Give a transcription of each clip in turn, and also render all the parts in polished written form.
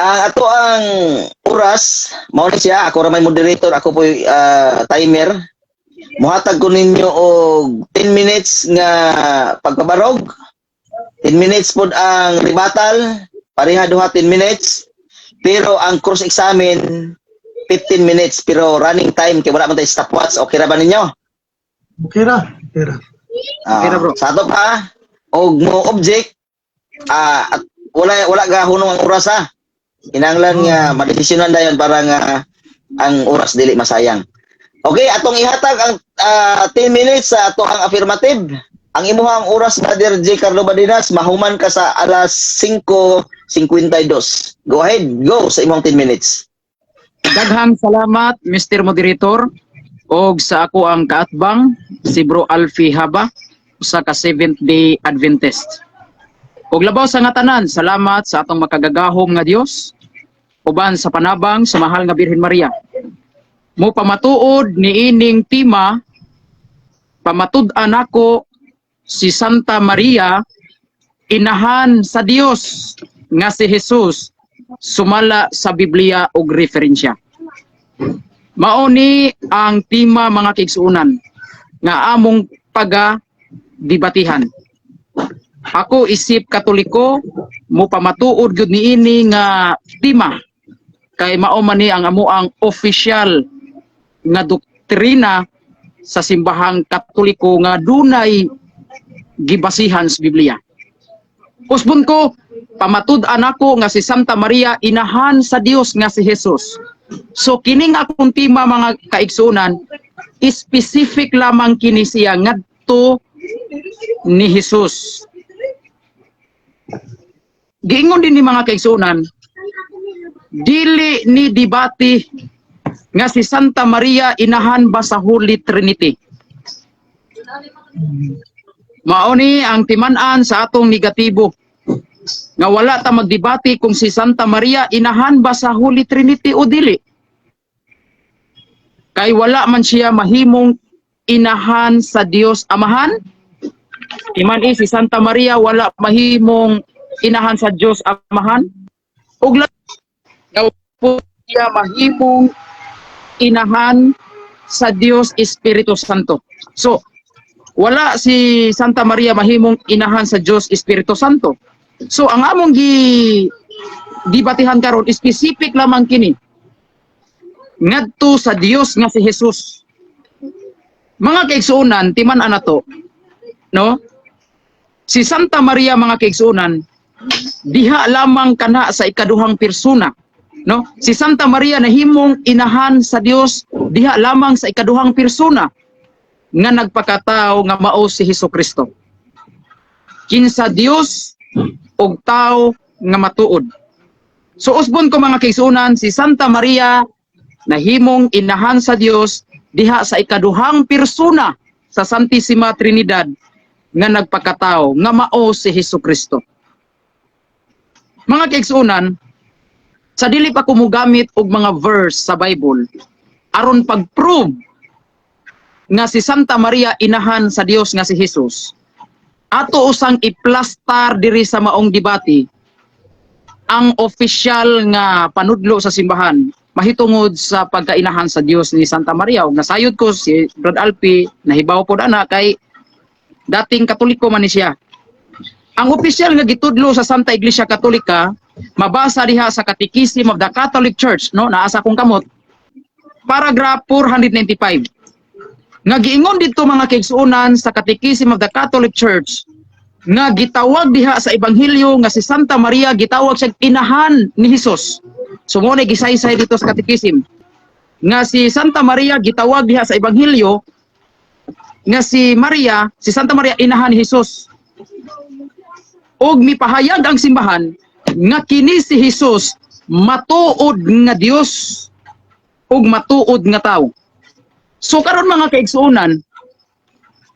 Ang ato ang oras, mao ni siya, ako ra may moderator, ako po timer. Muhatag ko ninyo og 10 minutes nga pagpabarog. 10 minutes pod ang rebuttal, pareha duha 10 minutes. Pero ang cross-examine 15 minutes, pero running time kay wala man tay stopwatch. Okay ra ba ninyo? Okay ra, okay ra. Ah, Okay ra, bro. sa ato pa og mo object at wala wala gahunong ang oras ha. Kinahanglan nga madesisyonan dayon para nga ang oras dili masayang. Okay, atong ihatag ang 10 minutes sa ato ang affirmative. Ang imuhang oras, Brother J. Carlo Badinas, mahuman ka sa alas 5:52. Go ahead, go sa imong 10 minutes. Daghang salamat, Mr. Moderator, og sa ako ang kaatbang si Bro Alfie Haba, usa ka Seventh Day Adventist. Og labaw sa nga tanan, salamat sa atong makagagahom nga Dios uban sa panabang sa mahal nga Birhen Maria. Mo pamatuod niining tema, pamatud-an nako si Santa Maria inahan sa Dios nga si Jesus sumala sa Biblia og referensya. Mao ni ang tema, mga kaigsuonan, nga among paga debatihan. Ako isip Katoliko, mo pamatuod gyud niini nga tema kay mao man ni ang amoang opisyal nga doktrina sa simbahang Katoliko nga dunay gibasihan sa Biblia. Usbon ko, pamatud-an ako nga si Santa Maria inahan sa Dios nga si Jesus. So kining akong tema, mga kaigsuonan, specific lamang kini siya ngadto ni Jesus. Giingon din ni, mga kaigsuonan, dili ni debate nga si Santa Maria inahan ba sa Holy Trinity. Mao ni ang timan-an sa atong negatibo nga wala ta magdebate kung si Santa Maria inahan ba sa Holy Trinity o dili. Kay wala man siya mahimong inahan sa Dios Amahan. Iman si Santa Maria wala mahimong inahan sa Dios Amahan. Ug nga po siya mahimong inahan sa Dios Espiritu Santo. So, wala si Santa Maria mahimong inahan sa Dios Espiritu Santo. So, ang among gi debatihan karon, specific lamang kini ngadto sa Dios nga si Jesus. Mga kaigsuonan, timan-an nato, no? Si Santa Maria, mga kaigsuonan, diha lamang kana sa ikaduhang persona, no? Si Santa Maria nahimong inahan sa Dios diha lamang sa ikaduhang persona nga nagpakatao nga mao si Hesus Kristo. Kinsa Dios ug tao nga matuod. So usbon ko, mga kaigsuonan, si Santa Maria nahimong inahan sa Dios diha sa ikaduhang persona sa Santissima Trinidad nga nagpakatao nga mao si Hesus Kristo. Mga kaigsuonan, sa dili pa ko mogamit og mga verse sa Bible aron pag-prove nga si Santa Maria inahan sa Dios nga si Jesus, ato usang iplastar diri sa maong debate ang opisyal nga panudlo sa simbahan mahitungod sa pagkainahan sa Dios ni Santa Maria. Ug nasayod ko si Brad Alpi nahibaw pod ana kay dating Katoliko man ni siya. Ang opisyal nga gitudlo sa Santa Iglesia Katolika, mabasa diha sa Catechism of the Catholic Church, no, naa sa akong kamot, paragraph 495. Nga giingon didto, mga kaigsuonan, sa Catechism of the Catholic Church nga gitawag diha sa Ebanghelyo nga si Santa Maria gitawag siya inahan ni Jesus. So mo na gisaysay dito sa Catechism nga si Santa Maria gitawag diha sa Ebanghelyo nga si Maria, si Santa Maria inahan ni Jesus. Og mipahayag ang simbahan nga kini si Jesus matuod nga Dios ug matuod nga tao. So karon, mga kaigsuonan,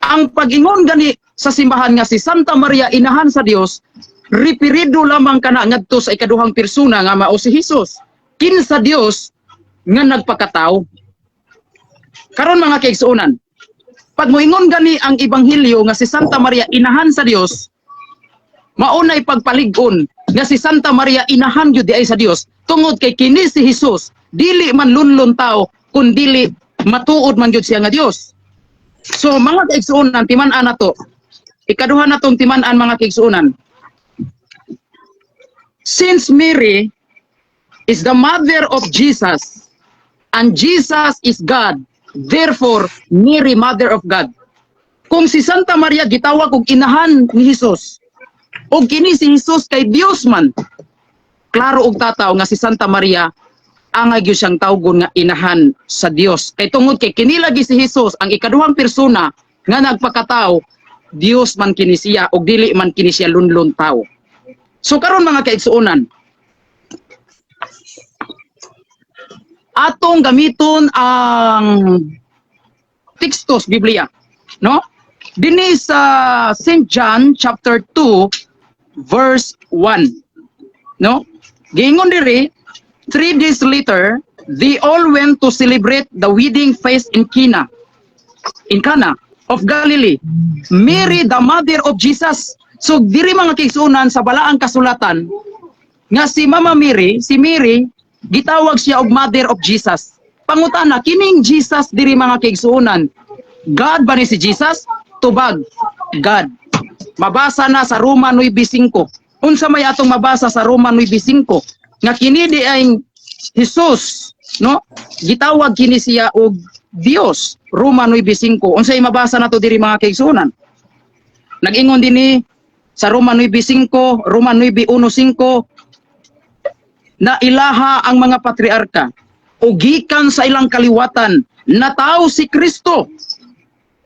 ang pag-ingon gani sa simbahan nga si Santa Maria inahan sa Dios, referido lamang kana ngadto sa ikaduhang persona nga mao si Jesus. Kinsa Dios nga nagpakatao. Karon, mga kaigsuonan, pag moingon gani ang Ebanghelyo nga si Santa Maria inahan sa Dios, maunay pagpalig-on nga si Santa Maria inahan gyud diay sa Dios. Tungod kay kini si Jesus, dili man lunlon tao, kun dili matuod man gyud siya nga Dios. So mga kaigsuonan, timan-an nato. Ikaduha natong timan-an, mga kaigsuonan. Since Mary is the mother of Jesus and Jesus is God, therefore Mary mother of God. Kung si Santa Maria gitawag og inahan ni Jesus, og kini si Jesus kay Dios man, klaro og tataw nga si Santa Maria angay gyud siyang tawgon nga inahan sa Dios. Kay tungod kay kini lagi si Jesus ang ikaduhang persona nga nagpakatao, Dios man kini siya og dili man kini siya lunlon tao. So karon, mga kaigsuonan, atong gamiton ang tekstos Biblia, no? Dinhi sa St. John chapter 2 verse 1, no? Giingon diri, "3 days later, they all went to celebrate the wedding feast in Cana of Galilee. Mary, the mother of Jesus." So diri, mga kaigsuonan, sa balaang kasulatan nga si Mama Mary, si Mary, gitawag siya og mother of Jesus. Pangutana, kining Jesus diri, mga kaigsuonan, God ba ni si Jesus? Tubag, God. Mabasa na sa Roma 9:5. Unsa may atong mabasa sa Roma 9:5? Nga kini di ay Jesus, no? Gitawag kini siya og Dios. Roma 9:5. Unsay mabasa nato diri, mga kaigsuonan? Nag-ingon dinhi sa Roma 9:5, Roma 9:15, na ilaha ang mga patriarka o gikan sa ilang kaliwatan natawo si Kristo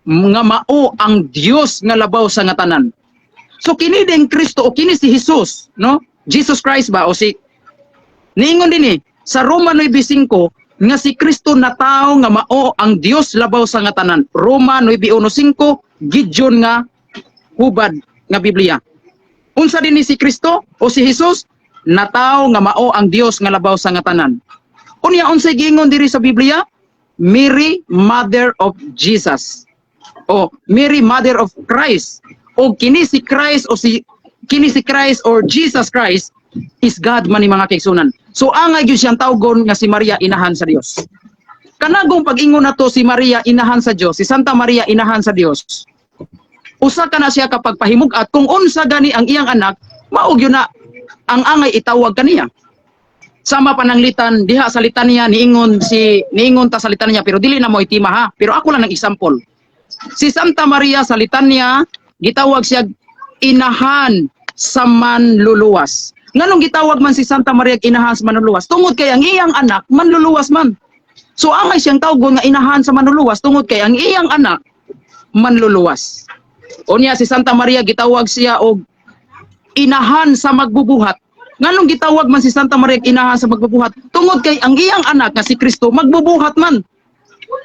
nga mao ang Dios nga labaw sa nga tanan. So kini din Kristo o kini si Jesus, no? Jesus Christ ba o si niingon dinhi sa Roma 9:5 nga si Kristo natawo nga mao ang Dios labaw sa nga tanan. Roma 9:15, gidyon nga hubad nga Biblia. Unsa din ni si Kristo o si Jesus? Natawo nga mao ang Dios nga labaw sa nga tanan. Unya, unsay giingon diri sa Biblia? Mary, mother of Jesus. O Mary, mother of Christ. O kini si Christ o si kini si Christ or Jesus Christ is God man ni, mga kaigsuonan. So angay gyud siyang tawgon nga si Maria inahan sa Dios. Kanagong pag-ingon nato si Maria inahan sa Dios, si Santa Maria inahan sa Dios, usa ka na siya kapag pahimug-at kung unsa gani ang iyang anak, mao gyud na ang angay itawag kaniya. Sama pananglitan diha sa litanya, niingon ta sa litanya, pero dili na mo itima ha. Pero ako lang ng example. Si Santa Maria sa litanya gitawag siya inahan sa manluluwas. Nganong gitawag man si Santa Maria inahan sa manluluwas? Tungod kay ang iyang anak manluluwas man. So angay siyang tawgon nga inahan sa manluluwas tungod kay ang iyang anak manluluwas. Unya si Santa Maria gitawag siya og inahan sa magbubuhat. Nganong gitawag man si Santa Maria inahan sa magbubuhat? Tungod kay ang iyang anak nga si Kristo magbubuhat man.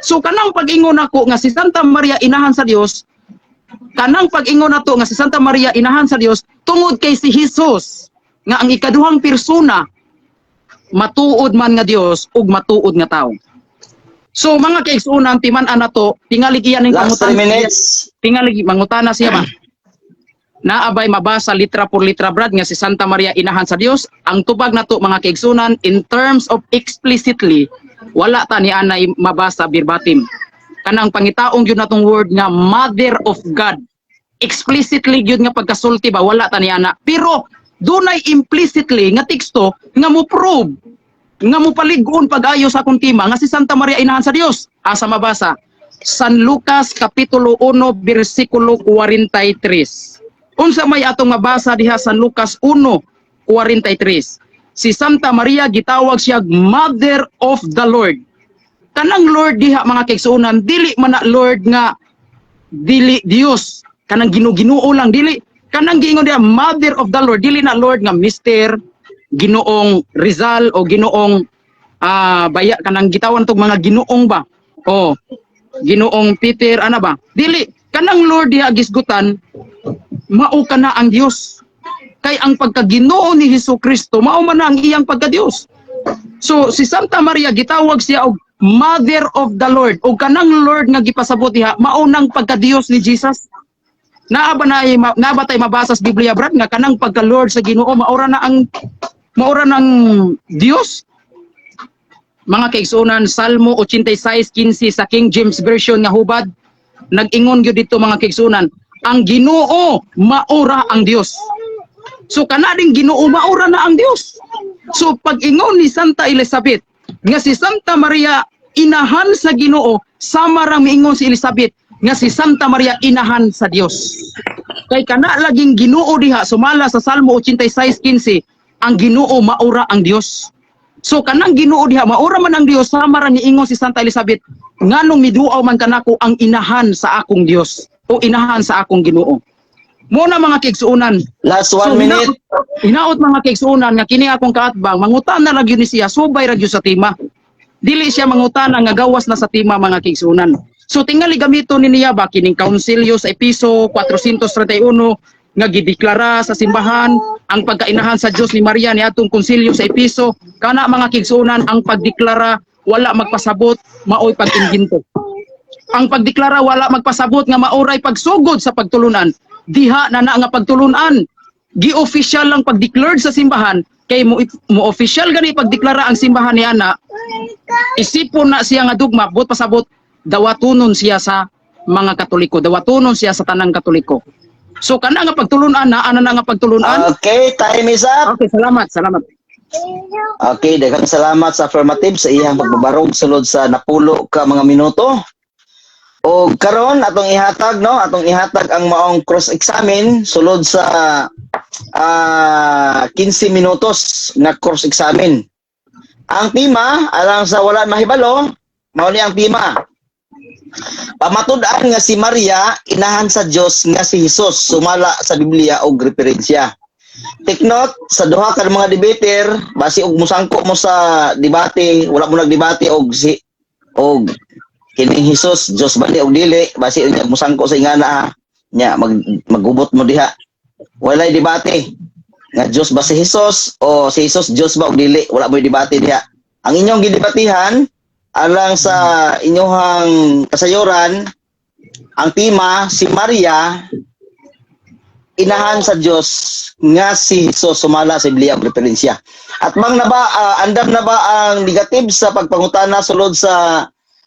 So kanang pag-ingon nako nga si Santa Maria inahan sa Dios, kanang pag-ingon nato nga si Santa Maria inahan sa Dios tungod kay si Jesus nga ang ikaduhang persona matuod man nga Dios ug matuod nga tao. So mga kaigsuonan, timan-an nato, tingali iyan ning Last 3 pangutana. minutes. Tingali mangutana siya ba? Naabay mabasa litra por litra, Brad, nga si Santa Maria inahan sa Dios? Ang tubag nato, mga kaigsuonan, in terms of explicitly, wala ta ni anay mabasa verbatim. Kanang pangitaong gyud natong word nga mother of God. Explicitly gyud nga pagkasulti ba, wala ta ni ana. Pero dunay implicitly nga teksto nga mo prove nga mo palig-on pag-ayo sa akong tema nga si Santa Maria inahan sa Dios. Asa mabasa? San Lucas kapitulo 1 bersikulo 43. Unsa may atong mabasa diha sa Lucas 1:43? Si Santa Maria gitawag siya Mother of the Lord. Kanang Lord diha, mga kaigsuonan, dili man na Lord nga dili Dios, kanang Ginoo lang, dili. Kanang giingon diha Mother of the Lord, dili na Lord nga Mister Ginoong Rizal o Ginoong baya, kanang gitawan tog mga Ginoong ba o Ginoong Peter ana ba, dili. Kanang Lord diha gisgutan mao kana ang Dios, kay ang pagkaginoo ni Hesus Kristo mao man na ang iyang pagka-Dios. So si Santa Maria gitawag siya og Mother of the Lord, og kanang Lord nga gipasabot diha mao nang pagka-Dios ni Jesus. Naa ba na naa ba tay mabasa sa Biblia, Brad, nga kanang pagka-Lord sa Ginoo maora na ang Maura ng Dios. Mga kaigsuonan, Salmo 86:15 sa King James Version nga hubad, nag-ingon gyud dito, mga kaigsuonan, ang Ginoo maura ang Dios. So kana ding Ginoo maura na ang Dios. So pag ingon ni Santa Elizabeth nga si Santa Maria inahan sa Ginoo, sama ra miingon si Elizabeth nga si Santa Maria inahan sa Dios. Kay kana laging Ginoo diha sumala sa Salmo 86:15, ang Ginoo maura ang Dios. So kanang Ginoo diha maura man ang Dios, sama ra niingon si Santa Elizabeth nganong miduaw man kanako ang inahan sa akong Dios o inahan sa akong Ginoo. Mo na, mga kaigsuonan. Last one So, minute. Hinaot, mga kaigsuonan, nga kini akong kaatbang, mangutana ra gyud ni siya, subay ra gyud sa tema. Dili siya mangutana nga gawas na sa tema, mga kaigsuonan. So tingali gamito ni niya ba kining Kaunsilyo sa Episo 431 nga gideklara sa simbahan ang pagkainahan sa Dios ni Maria ni atong Konsilyo sa Episo. Kana, mga kaigsuonan, ang pagdeklara wala magpasabot maoy pag-imbento. Ang pagdeklara wala magpasabot nga maoray pagsugod sa pagtulunan. Diha na na nga pagtulunan gi-official lang pag-declared sa simbahan, kay mo official gani pagdeklara ang simbahan ni ana, isipon na siya nga dugma, but pasabot dawatonon siya sa mga Katoliko, dawatonon siya sa tanang Katoliko. So kana nga pagtulunan na ana na nga pagtulunan. Okay, time is up. Okay, salamat, salamat. Okay, daghang salamat sa affirmative sa iyang pagbabarog sulod sa napulo ka mga minuto. O karon atong ihatag, no, atong ihatag ang maong cross examine sulod sa 15 minutos nga cross examine. Ang tema, alang sa wala mahibalo, mao ni ang tema. Pamatud-an nga si Maria inahan sa Dios nga si Jesus sumala sa Biblia og referensya. Take note sa duha ka mga debater, basi og musangko mo sa debate, wala mo nagdebate og si og kining Jesus Dios ba ni og dili, basi og musangko sa ingana ha. Nya magubot mo diha. Walay debate nga Dios ba si Jesus o si Jesus Dios ba og dili, wala mo debate diha. Ang inyong gidebatihan, alang sa inyong kasayuran, ang tema si Maria inahan sa Dios nga si Jesus sumala sa Biblia og referensya. At mang na ba andam na ba ang negative sa pagpangutana sulod sa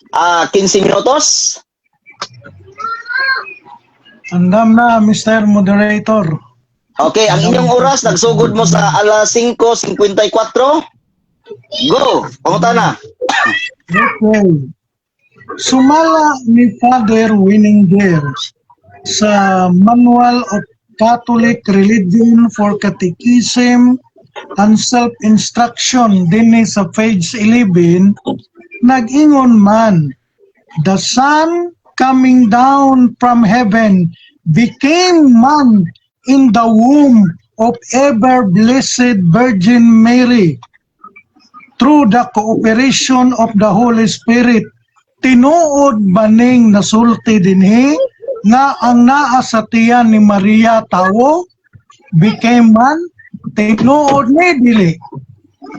15 minutos? Andam na, Mr. Moderator. Okay, ang inyong oras nagsugod mo sa alas 5:54. Go, pangutana. Okay. Sumala ni Father Wininger sa Manual of Catholic Religion for Catechism and Self-Instruction dinhi sa page 11, nag-ingon man, "The Son coming down from heaven became man in the womb of ever blessed Virgin Mary through the cooperation of the Holy Spirit." Tinuod ba ning nasulti dinhi nga ang naa sa tiyan ni Maria tawo, became man? Tinuod ni dili?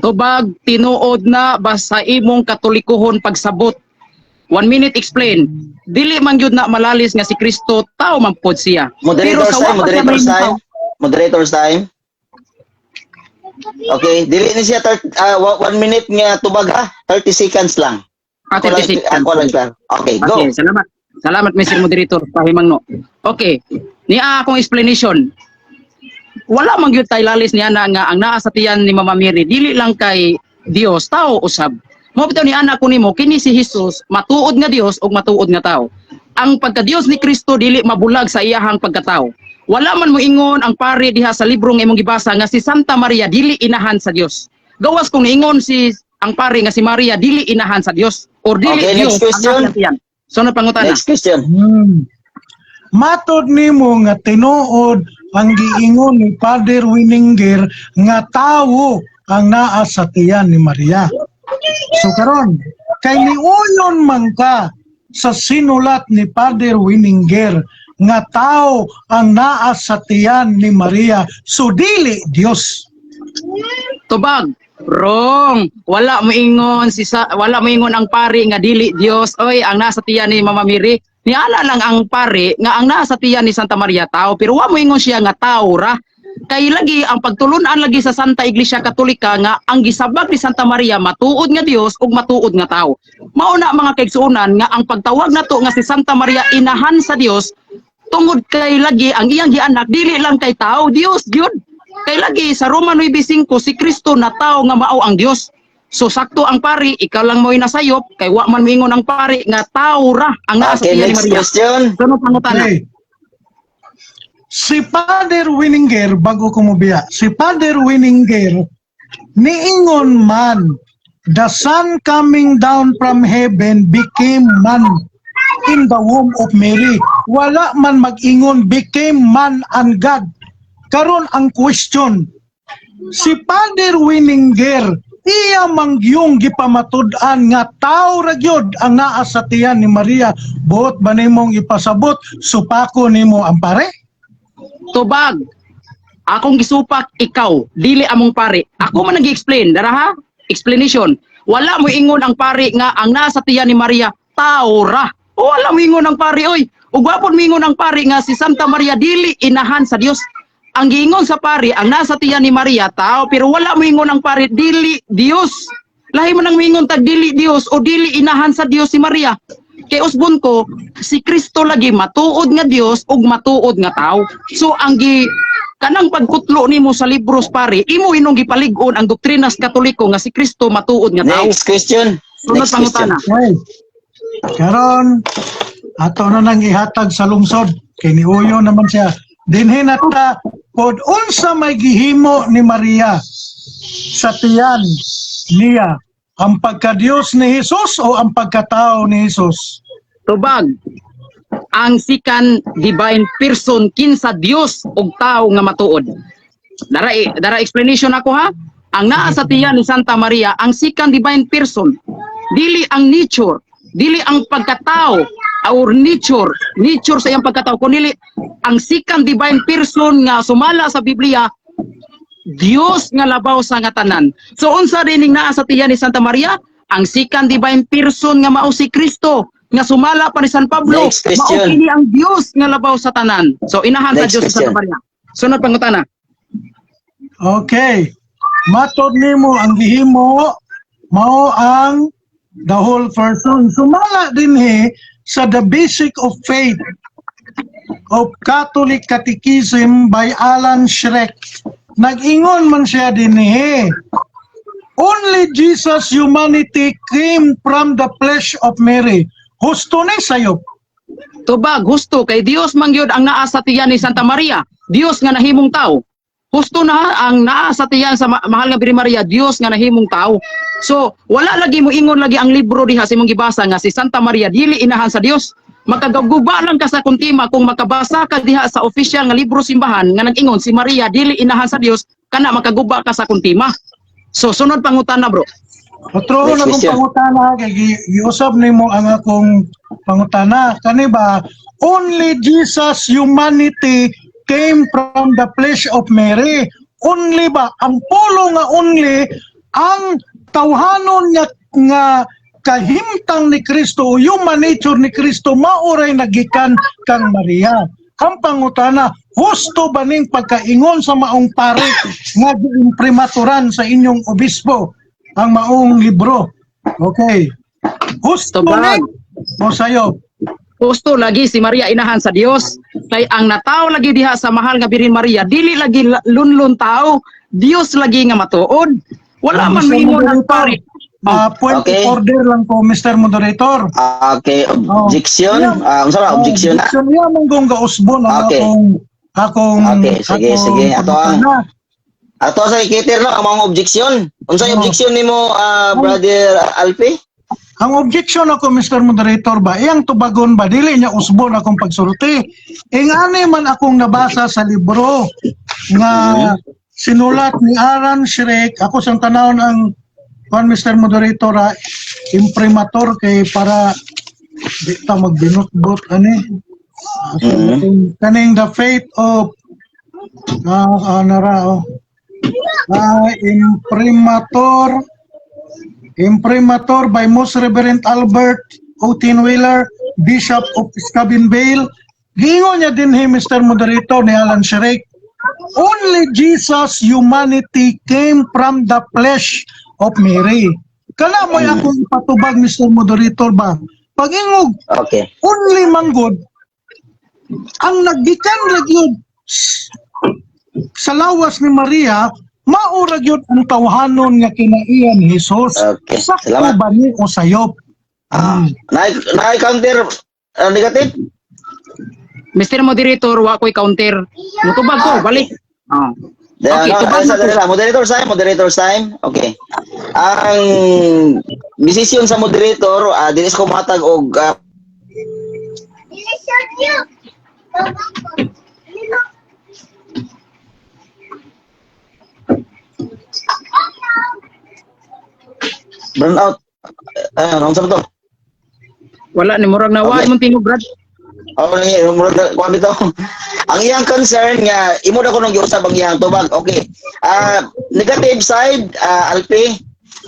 Tubag, tinuod na basta imong katolikohon pagsabot. One minute explain. Dili man gyud na malalis nga si Kristo tao man pod siya. Moderator's sa time, wa pa siya moderator's mahimong time. tao. Moderator's time. Okay, dili ni siya 1 minute nga tubag ha. 30 seconds lang. Ah, Ako lang, 30 seconds. ako lang, sir. Okay, go. Okay, salamat. Salamat, Mr. Moderator, pahimangno. Okay. Niya akong explanation. Wala man gyud tay lalis niya na nga ang naa sa tiyan ni Mama Mary dili lang kay Dios, tao usab. Mo bitaw ni ana ko nimo, kini si Jesus matuod nga Dios ug matuod nga tao. Ang pagka-Dios ni Kristo dili mabulag sa iyahang pagkatao. Wala man moingon ang pare diha sa librong imong gibasa nga si Santa Maria dili inahan sa Dios. Gawas kung niingon si ang pare nga si Maria dili inahan sa Dios or dili Okay, Dios next question. ang nasa tiyan. So na pangutana. Next question. Matod nimo nga tinuod ang giingon ni Father Wininger nga tawo ang naa sa tiyan ni Maria. So karon, kay niuyon man ka sa sinulat ni Father Wininger nga tao ang naa sa tiyan ni Maria, so dili Dios. Tubag. Wrong. Wala moingon ang pari nga dili Dios oy ang nasa tiyan ni Mama Mary. Niala lang ang pari nga ang nasa tiyan ni Santa Maria tao, pero wa moingon siya nga tao ra. Kay lagi ang pagtulunan lagi sa Santa Iglesia Katolika nga ang gisabag ni Santa Maria matuod nga Dios ug matuod nga tao. Mao na, mga kaigsuonan, nga ang pagtawag nato nga si Santa Maria inahan sa Dios tungod kay lagi ang iyang gianak dili lang kay tao, Dios gyud. Kay lagi sa Roma 9:5, si Kristo na tao nga mao ang Dios. So sakto ang pari, ikaw lang mo'y nasayop kay wa man moingon ang pari nga tao ra ang naa sa Okay, tiyan ni next Maria. question. Sunod pangutana. Okay. Si Father Wininger, bago ko mubiya, si Father Wininger, niingon man, "The Son coming down from heaven became man in the womb of Mary." Wala man mag-ingon became man and God. Karon ang question, si Father Wininger, iya mangyung gipamatud-an nga tao ra gyud ang naa sa tiyan ni Maria. Buot ba nimong ipasabot, supako nimo ang pare? Tubag. Akong gisupak ikaw, dili among pare. Ako man nag-explain, dara ha? Explanation. Wala mo ingon ang pare nga ang nasa tiyan ni Maria tao ra. O wala mo ingon ang pare oy. Ug wapon moingon ang pare nga si Santa Maria dili inahan sa Dios. Ang giingon sa pare, ang nasa tiyan ni Maria tao, pero wala mo ingon ang pare dili Dios. Lahi mo nang moingon tag dili Dios o dili inahan sa Dios si Maria. Kay usbon ko, si Kristo lagi matuod nga Dios ug matuod nga tao. So ang gi kanang pagkutlo nimo sa libros, pare, imo inong gipalig-on ang doktrinas Katoliko nga si Kristo matuod nga tao. Next question. Sunod Next question. pangutana. Okay. Karon ato na nang ihatag sa lungsod kay niuyo naman siya. Dinhi na ta pod, unsa may gihimo ni Maria sa tiyan niya? Ang pagka-Diyos ni Jesus o ang pagkatao ni Jesus? Tubag. Ang second divine person kinsa Dios ug tao nga matuod. Dara dara explanation ako ha. Ang naa sa tiyan ni Santa Maria ang second divine person. Dili ang nature, dili ang pagkatao or nature, nature sa iyang pagkatao kundi ang second divine person nga sumala sa Biblia, Dios nga labaw sa nga tanan. So unsa dining naa sa tiyan ni Santa Maria? Ang second divine person nga mao si Kristo nga sumala pa ni San Pablo. Next question. Mao kini ang Dios nga labaw sa tanan. So inahan sa Next Dios sa Santa question. Maria. Sunod pangutana. Okay. Matod nimo ang gihimo mao ang the whole person. Sumala dinhi sa The Basic of Faith of Catholic Catechism by Alan Schreck. Nag-ingon man siya dinhi. "Only Jesus' humanity came from the flesh of Mary." Husto ni sayop? Tubag, husto kay Dios man gyud ang naa sa tiyan ni Santa Maria. Dios nga nahimong tao. Husto na ha, ang naa sa tiyan sa mahal nga Birhen Maria, Dios nga nahimong tao. So, wala lagi mo ingon lagi ang libro diha sa imong gibasa nga si Santa Maria dili inahan sa Dios. Makagaguba lang ka sa kuntima kung makabasa ka diha sa official nga libro simbahan nga nag-ingon si Maria dili inahan sa Dios, kana makaguba ka sa kuntima. So, sunod pangutana, bro. Otro Next na akong question. pangutana kay giusab nimo ang akong pangutana. Kani ba, "Only Jesus' humanity came from the flesh of Mary." Only ba, ang pulo nga only, ang tawhanon nga nga kahimtang ni Kristo o human nature ni Kristo maoray nagikan kang Maria. Ang pangutana, husto ba ning pagkaingon sa maong pare nga giimprimaturan sa inyong obispo ang maong libro? Okay. Husto Tubag. ni o sayo? Husto lagi si Maria inahan sa Dios. Kay ang natao lagi diha sa mahal nga Birhen Maria, dili lagi lunlun tao, Dios lagi nga matuod. Wala man Mr. moingon ang Moderator, pare. Point of order lang po, Mr. Moderator. Okay, objection. Yeah. Ah, unsa ba objection na? Objection niya man kung gausbon ang akong akong Okay, sige, akong sige. Ato ang- pangutana. Ato sa iketer no ang mga objection. Unsa Oh. objection nimo, Brother Alfie? Ang objection ako, Mr. Moderator ba, iyang tubagon ba, dili niya usbon akong pagsulti. Ingani man akong nabasa sa libro nga sinulat ni Alan Schreck, ako sang tanawon ang kuan, Mr. Moderator, ha, imprimatur kay para di ta magbinutbot ani. Kaning The Faith of nara oh. Imprimatur by Most Reverend Albert Otin Wheeler, Bishop of Steubenville. Giingon niya dinhi, Mr. Moderator, ni Alan Schreck. Only Jesus humanity came from the flesh of Mary. Kana mo'y akong ipatubag, Mr. Moderator ba? Pag-ingog, only manggod, ang naggikan ra gyud sa lawas ni Maria, mao ra gyud ang tawhanon nga kinaiya ni Jesus. Okay. Sakto Salamat. ba ni o sayop? Na counter negative? Mr. Moderator, wa ko'y counter. Mutubag ko, balik. Ah. Okay, Okay, no, tubag sa na ko. dali lang. Moderator's time, moderator's time. Okay. Ang desisyon sa moderator, dili ko matag og burn out. Ah, uh, to? Wala ni murag na wa imong tingog, Brad. Oh, ni murag kuan bitaw. Ang iyang concern nga imo na ko nung giusab ang iyang tubag. Okay. Negative side, Alpi.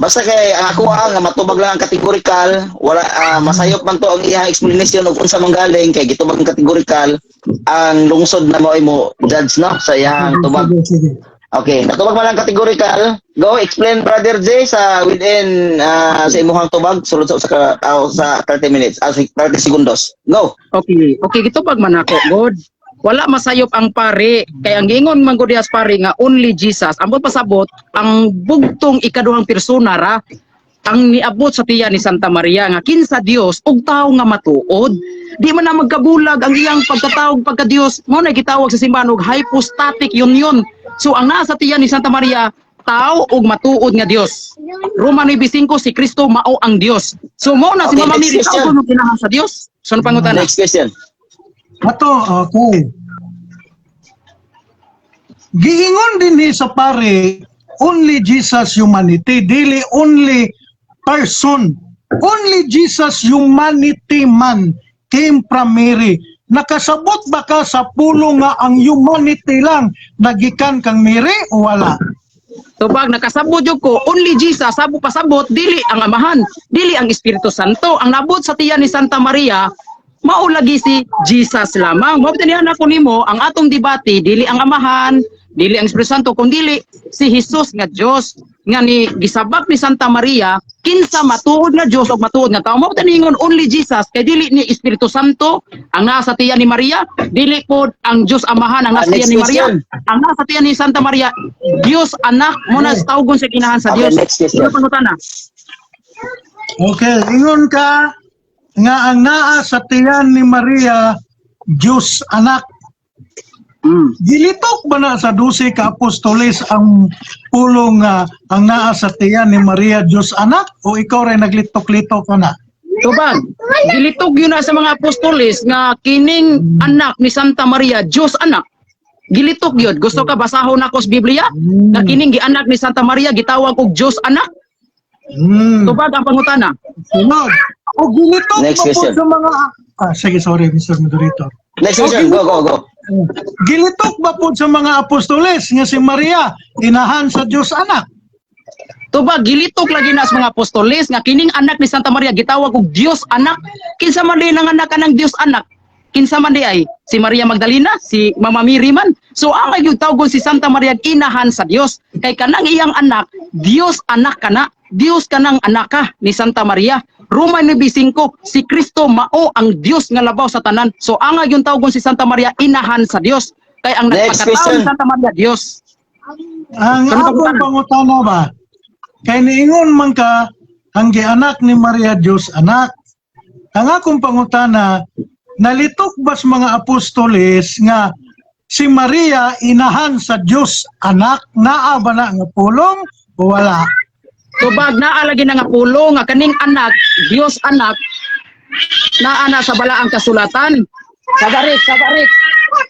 Basta kay ang ako nga matubag lang ang categorical, wala masayop man to ang iyang explanation og unsa man galing kay gitubag ang categorical, ang lungsod na mo mo judge no sa iyang tubag. Sige, sige. Okay, natubag man ang categorical. Go explain, Brother J, sa within sa imuhang tubag sulod sa usa ka sa 30 minutes, 30 segundos. Go. Okay, gitubag man ako, God. Wala masayop ang pare kay ang giingon man gud dihas pare nga only Jesus. Ambot pasabot ang bugtong ikaduhang persona ra ang niabot sa tiyan ni Santa Maria nga kinsa Dios ug tawo nga matuod. Di man na magkabulag ang iyang pagkatawag pagka Dios. Mao na gitawag sa simbahan og hypostatic union. So ang nasa tiyan ni Santa Maria, tao ug matuod nga Dios. Roma 9:5, si Kristo mao ang Dios. So mao na si Okay, Mama next Mary question. tao kuno kinahan sa Dios. So ano pangutana? Next question. Ato, okay. Giingon din ni sa pare, only Jesus humanity, dili only person. Only Jesus humanity man came from Mary. Nakasabot ba ka sa pulong nga ang humanity lang nagikan kang Mary o wala? Tubag nakasabot jud ko, only Jesus, sabo pasabot dili ang Amahan, dili ang Espiritu Santo. Ang nabot sa tiyan ni Santa Maria mao lagi si Jesus lamang. Mao bitani ako nimo ang atong debate dili ang Amahan, dili ang Espiritu Santo, kun dili si Jesus nga Dios nga ni gisabak ni Santa Maria kinsa matuod nga Dios ug matuod nga tao. Mao bitani ingon only Jesus kay dili ni Espiritu Santo ang nasa tiyan ni Maria, dili pod ang Dios Amahan ang nasa Ah, next tiyan ni Maria. question. Ang nasa tiyan ni Santa Maria, Dios Anak, mo na tawgon sa kinahan sa Okay, Dios. next question. Ano pangutana? Okay, ingon ka nga ang naa sa tiyan ni Maria Diyos Anak. Gilitok ba na sa 12 ka apostoles ang pulong nga ang naa sa tiyan ni Maria Diyos Anak o ikaw rin naglitok-litok ka na? Tubag, gilitog yun na sa mga apostoles nga kining anak ni Santa Maria, Diyos Anak. Gilitok yun. Gusto ka basahon nako sa Biblia? Nga kining gianak ni Santa Maria gitawag og Diyos Anak. Tubag ang pangutana. Sunod. O gilitok Next ba po question. sa mga. Ah, sige, sorry, Mr. Moderator. Next question. Go, go, go. Gilitok ba po sa mga apostoles nga si Maria inahan sa Diyos Anak? Tubag, gilitok lagi na sa mga apostoles nga kining anak ni Santa Maria gitawag og Dios Anak. Kinsa man di nang anak kanang Dios Anak? Kinsa man di ay si Maria Magdalena, si Mama Mary man. So ang ay tawgon si Santa Maria inahan sa Dios kay kanang iyang anak, Dios Anak kana, Dios kanang anak ka ni Santa Maria. Roma 9:5, si Kristo mao ang Dios nga labaw sa tanan. So ang ay tawgon si Santa Maria inahan sa Dios kay ang Next nagpakatao ni question. Santa Maria Dios. Ang Ano akong pangutana? pangutana ba? Kay niingon man ka ang gianak ni Maria Diyos Anak. Ang akong pangutana, nalitok ba sa mga apostoles nga si Maria inahan sa Diyos Anak? Naa ba na nga pulong o wala? Tubag naa lagi na nga pulo nga kaning anak, Dios Anak, naa na sa balaang kasulatan. Sagarik, sagarik.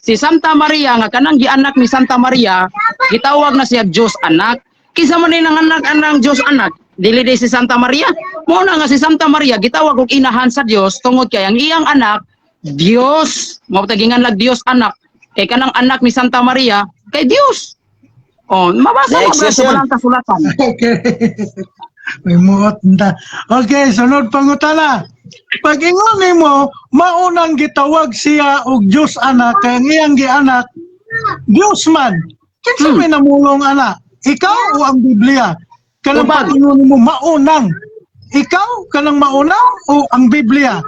Si Santa Maria nga kanang gianak ni Santa Maria, gitawag na siya Dios Anak. Kinsa man ni nang anak anang Dios Anak? Dili di si Santa Maria. Mao na nga si Santa Maria gitawag og inahan sa Dios tungod kay ang iyang anak Dios, mao tagingan lag Dios Anak. Kay kanang anak ni Santa Maria kay Dios. Oh, mabasa mo Next ba sa question. balaang kasulatan? Okay. May muot na. Okay, sunod pangutana. Pag ingon nimo, maunang gitawag siya og Diyos Anak kay ang iyang gianak Dios man. Kinsa may namulong ana? Ikaw o ang Biblia? Kanang Tubag. pag-ingon mo maunang. Ikaw kanang maunang o ang Biblia?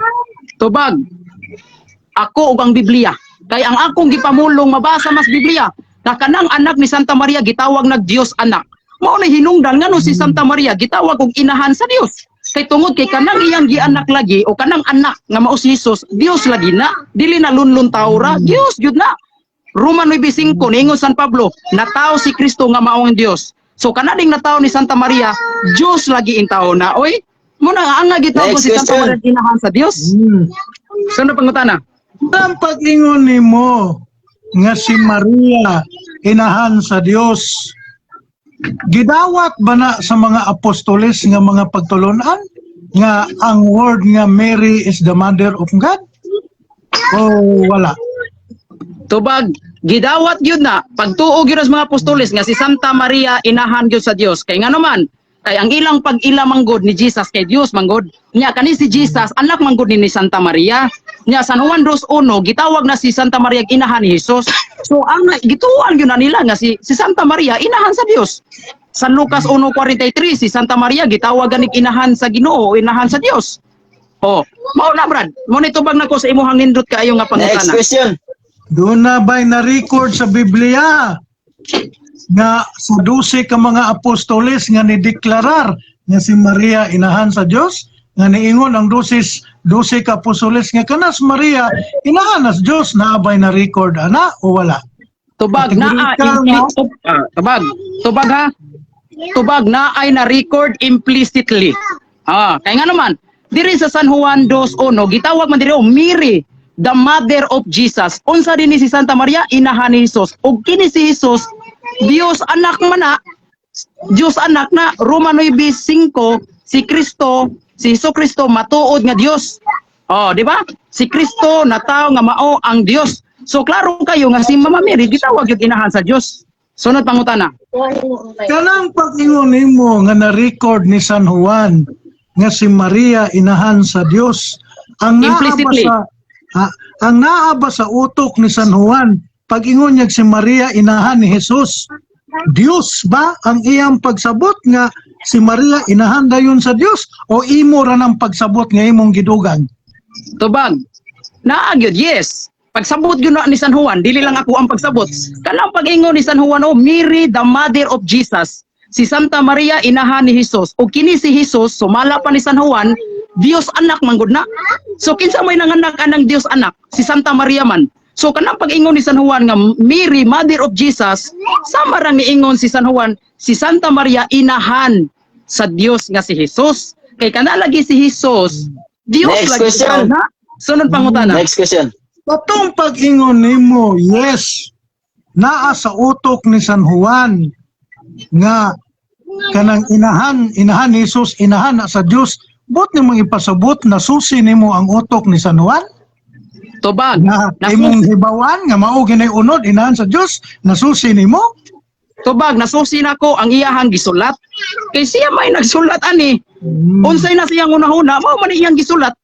Tubag. Ako ug ang Biblia. Kay ang akong gipamulong, mabasa mas Biblia na kanang anak ni Santa Maria gitawag nag Dios anak. Mao na hinungdan ngano si Santa Maria gitawag og inahan sa Dios. Kay tungod kay kanang iyang gianak lagi o kanang anak nga mao si Jesus, Dios lagi na, dili na lunlun tawo ra, Dios jud na. Roma 9:5, niingon San Pablo, natawo si Kristo nga mao ang Dios. So kana ding natawo ni Santa Maria, Dios lagi intawo na. Oy, mo na ang nga gitawag Next si Santa question. Maria inahan sa Dios. Sunod pangutana. Ang pag-ingon nimo nga si Maria inahan sa Dios, gidawat ba na sa mga apostoles nga mga pagtulunan nga ang word nga Mary is the mother of God? O wala? Tubag, gidawat gyud na pagtuo gyud sa mga apostoles nga si Santa Maria inahan gyud sa Dios. Kay ngano man, kay ang ilang pag-ila manggod ni Jesus kay Dios manggod. Nya kani si Jesus anak manggod ni Santa Maria. Nya San Juan 2:1 gitawag na si Santa Maria inahan ni Jesus. So ang gituoan gyud na nila nga si Santa Maria inahan sa Dios. San Lucas 1:43, si Santa Maria gitawag ganig inahan sa Ginoo, inahan sa Dios. Oh, mao na, Brad. Mo ni tubag nako sa imuhang nindot kaayo nga Next pangutana. question. Doon na ba'y na-record sa Biblia nga sa 12 ka mga apostoles nga nideklarar nga si Maria inahan sa Dios, nga niingon ang 12 ka apostoles nga kanas Maria inahan sa Dios, naa ba'y na record ana o wala? Tubag naa Kategorikal ah, tubag. Tubag ha. Tubag na ay na record implicitly. Ah, kay nga naman diri sa San Juan 2:1 gitawag man diri oh, Mary the mother of Jesus. Unsa din ni si Santa Maria? Inahan ni Jesus. Ug kini si Jesus Dios anak man na. Dios anak na. Roma 9:5, si Kristo, si Hesus Kristo matuod nga Dios. Oh, di ba? Si Kristo na tao nga mao ang Dios. So klaro kayo nga si Mama Mary gitawag yung inahan sa Dios. Sunod pangutana. Kanang pag-ingon nimo nga na-record ni San Juan nga si Maria inahan sa Dios, ang naa ba Implicitly. sa ang naa ba sa utok ni San Juan pag-ingon niya si Maria inahan ni Jesus, Dios ba ang iyang pagsabot nga si Maria inahan dayon sa Dios o imo ra nang pagsabot nga imong gidugang? Tubag. Naa gyud, yes. Pagsabot gyud na ni San Juan, dili lang ako ang pagsabot. Kanang pag-ingon ni San Juan oh, Mary the mother of Jesus. Si Santa Maria inahan ni Jesus. O kini si Jesus sumala pa ni San Juan, Dios anak manggod na. So kinsa may nanganak anang Dios anak? Si Santa Maria man. So kanang pag-ingon ni San Juan nga Mary mother of Jesus, sama ra niingon si San Juan, si Santa Maria inahan sa Dios nga si Jesus. Kay kana lagi si Jesus, Dios Next lagi question. na. Sunod pangutana. Next question. Katong pag-ingon nimo, yes, naa sa utok ni San Juan nga kanang inahan, inahan ni Jesus, inahan na sa Dios. Buot nimong ipasabot na susi nimo ang utok ni San Juan? Tubag. Na imong hibawan nga mao ginay unod inahan sa Dios, nasusi nimo? Tubag, nasusi nako ang iyahang gisulat. Kay siya may nagsulat ani. Unsay na siyang unahuna, mao man iyang gisulat.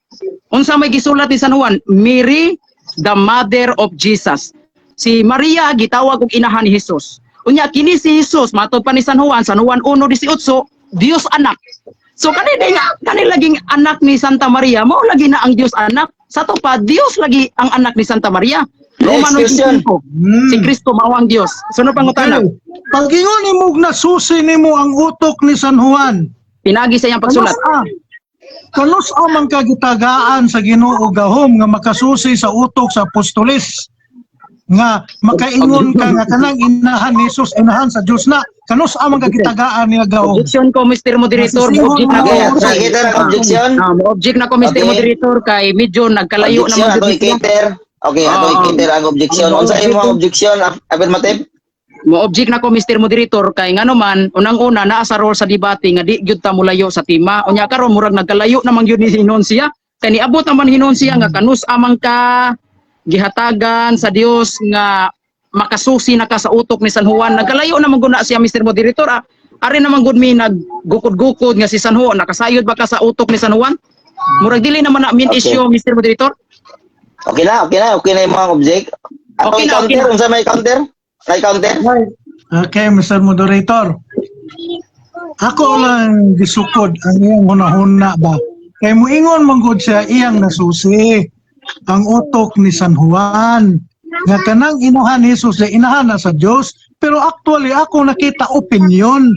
Unsa may gisulat ni San Juan? Mary, the mother of Jesus. Si Maria gitawag og inahan ni Jesus. Unya kini si Jesus matod pa ni San Juan, San Juan 1:18, Dios anak. So kani di nga kani laging anak ni Santa Maria, mao lagi na ang Dios anak. Sa to pa Dios lagi ang anak ni Santa Maria. Next Roma question. 9:5. Si Kristo mao ang Dios. Sunod pangutana. Okay. Pag-ingon nimo nasusi nimo ang utok ni San Juan, Pinagi sa iyang pagsulat. Kanus a man kagitagaan sa Ginoo gahom nga makasusi sa utok sa apostoles nga makaingon ka nga kanang inahan ni Jesus inahan sa Dios na? Kanus a man kagitagaan niya gahom? Objection ko, Mr. Moderator. Nasisihon Mo-object na ko. Okay, ato i-cater ang objection. Ah, mo-object na ko, Mr. Moderator, kay medyo nagkalayo Objection, naman ato jud siya. i-cater. Okay, ato Oo. i-cater ang objection. Unsa imong objection, affirmative? Mo-object na ko, Mr. Moderator, kay ngano man unang-una naa sa role sa debate nga di gyud ta molayo sa tema. Unya karon murag nagkalayo naman gyud ni hinon siya. Kay niabot naman hinon siya nga kanus amang ka gihatagan sa Dios nga makasusi na ka sa utok ni San Juan. Nagkalayo naman gud na siya, Mr. Moderator. Ah, ari naman gud mi naggukod-gukod nga si San Juan nakasayod ba ka sa utok ni San Juan? Murag dili naman na main issue, Mr. Moderator. Okay na, okay na, okay na yung mga object. Atong Okay na, okay counter, na. Unsa may counter? May counter? Right. Okay, Mr. Moderator. Ako lang gisukod ang iyang hunahuna ba. Kay muingon man gud siya, iyang nasusi ang utok ni San Juan nga kanang inahan ni Jesus ay inahan na sa Dios, pero actually ako nakita opinion.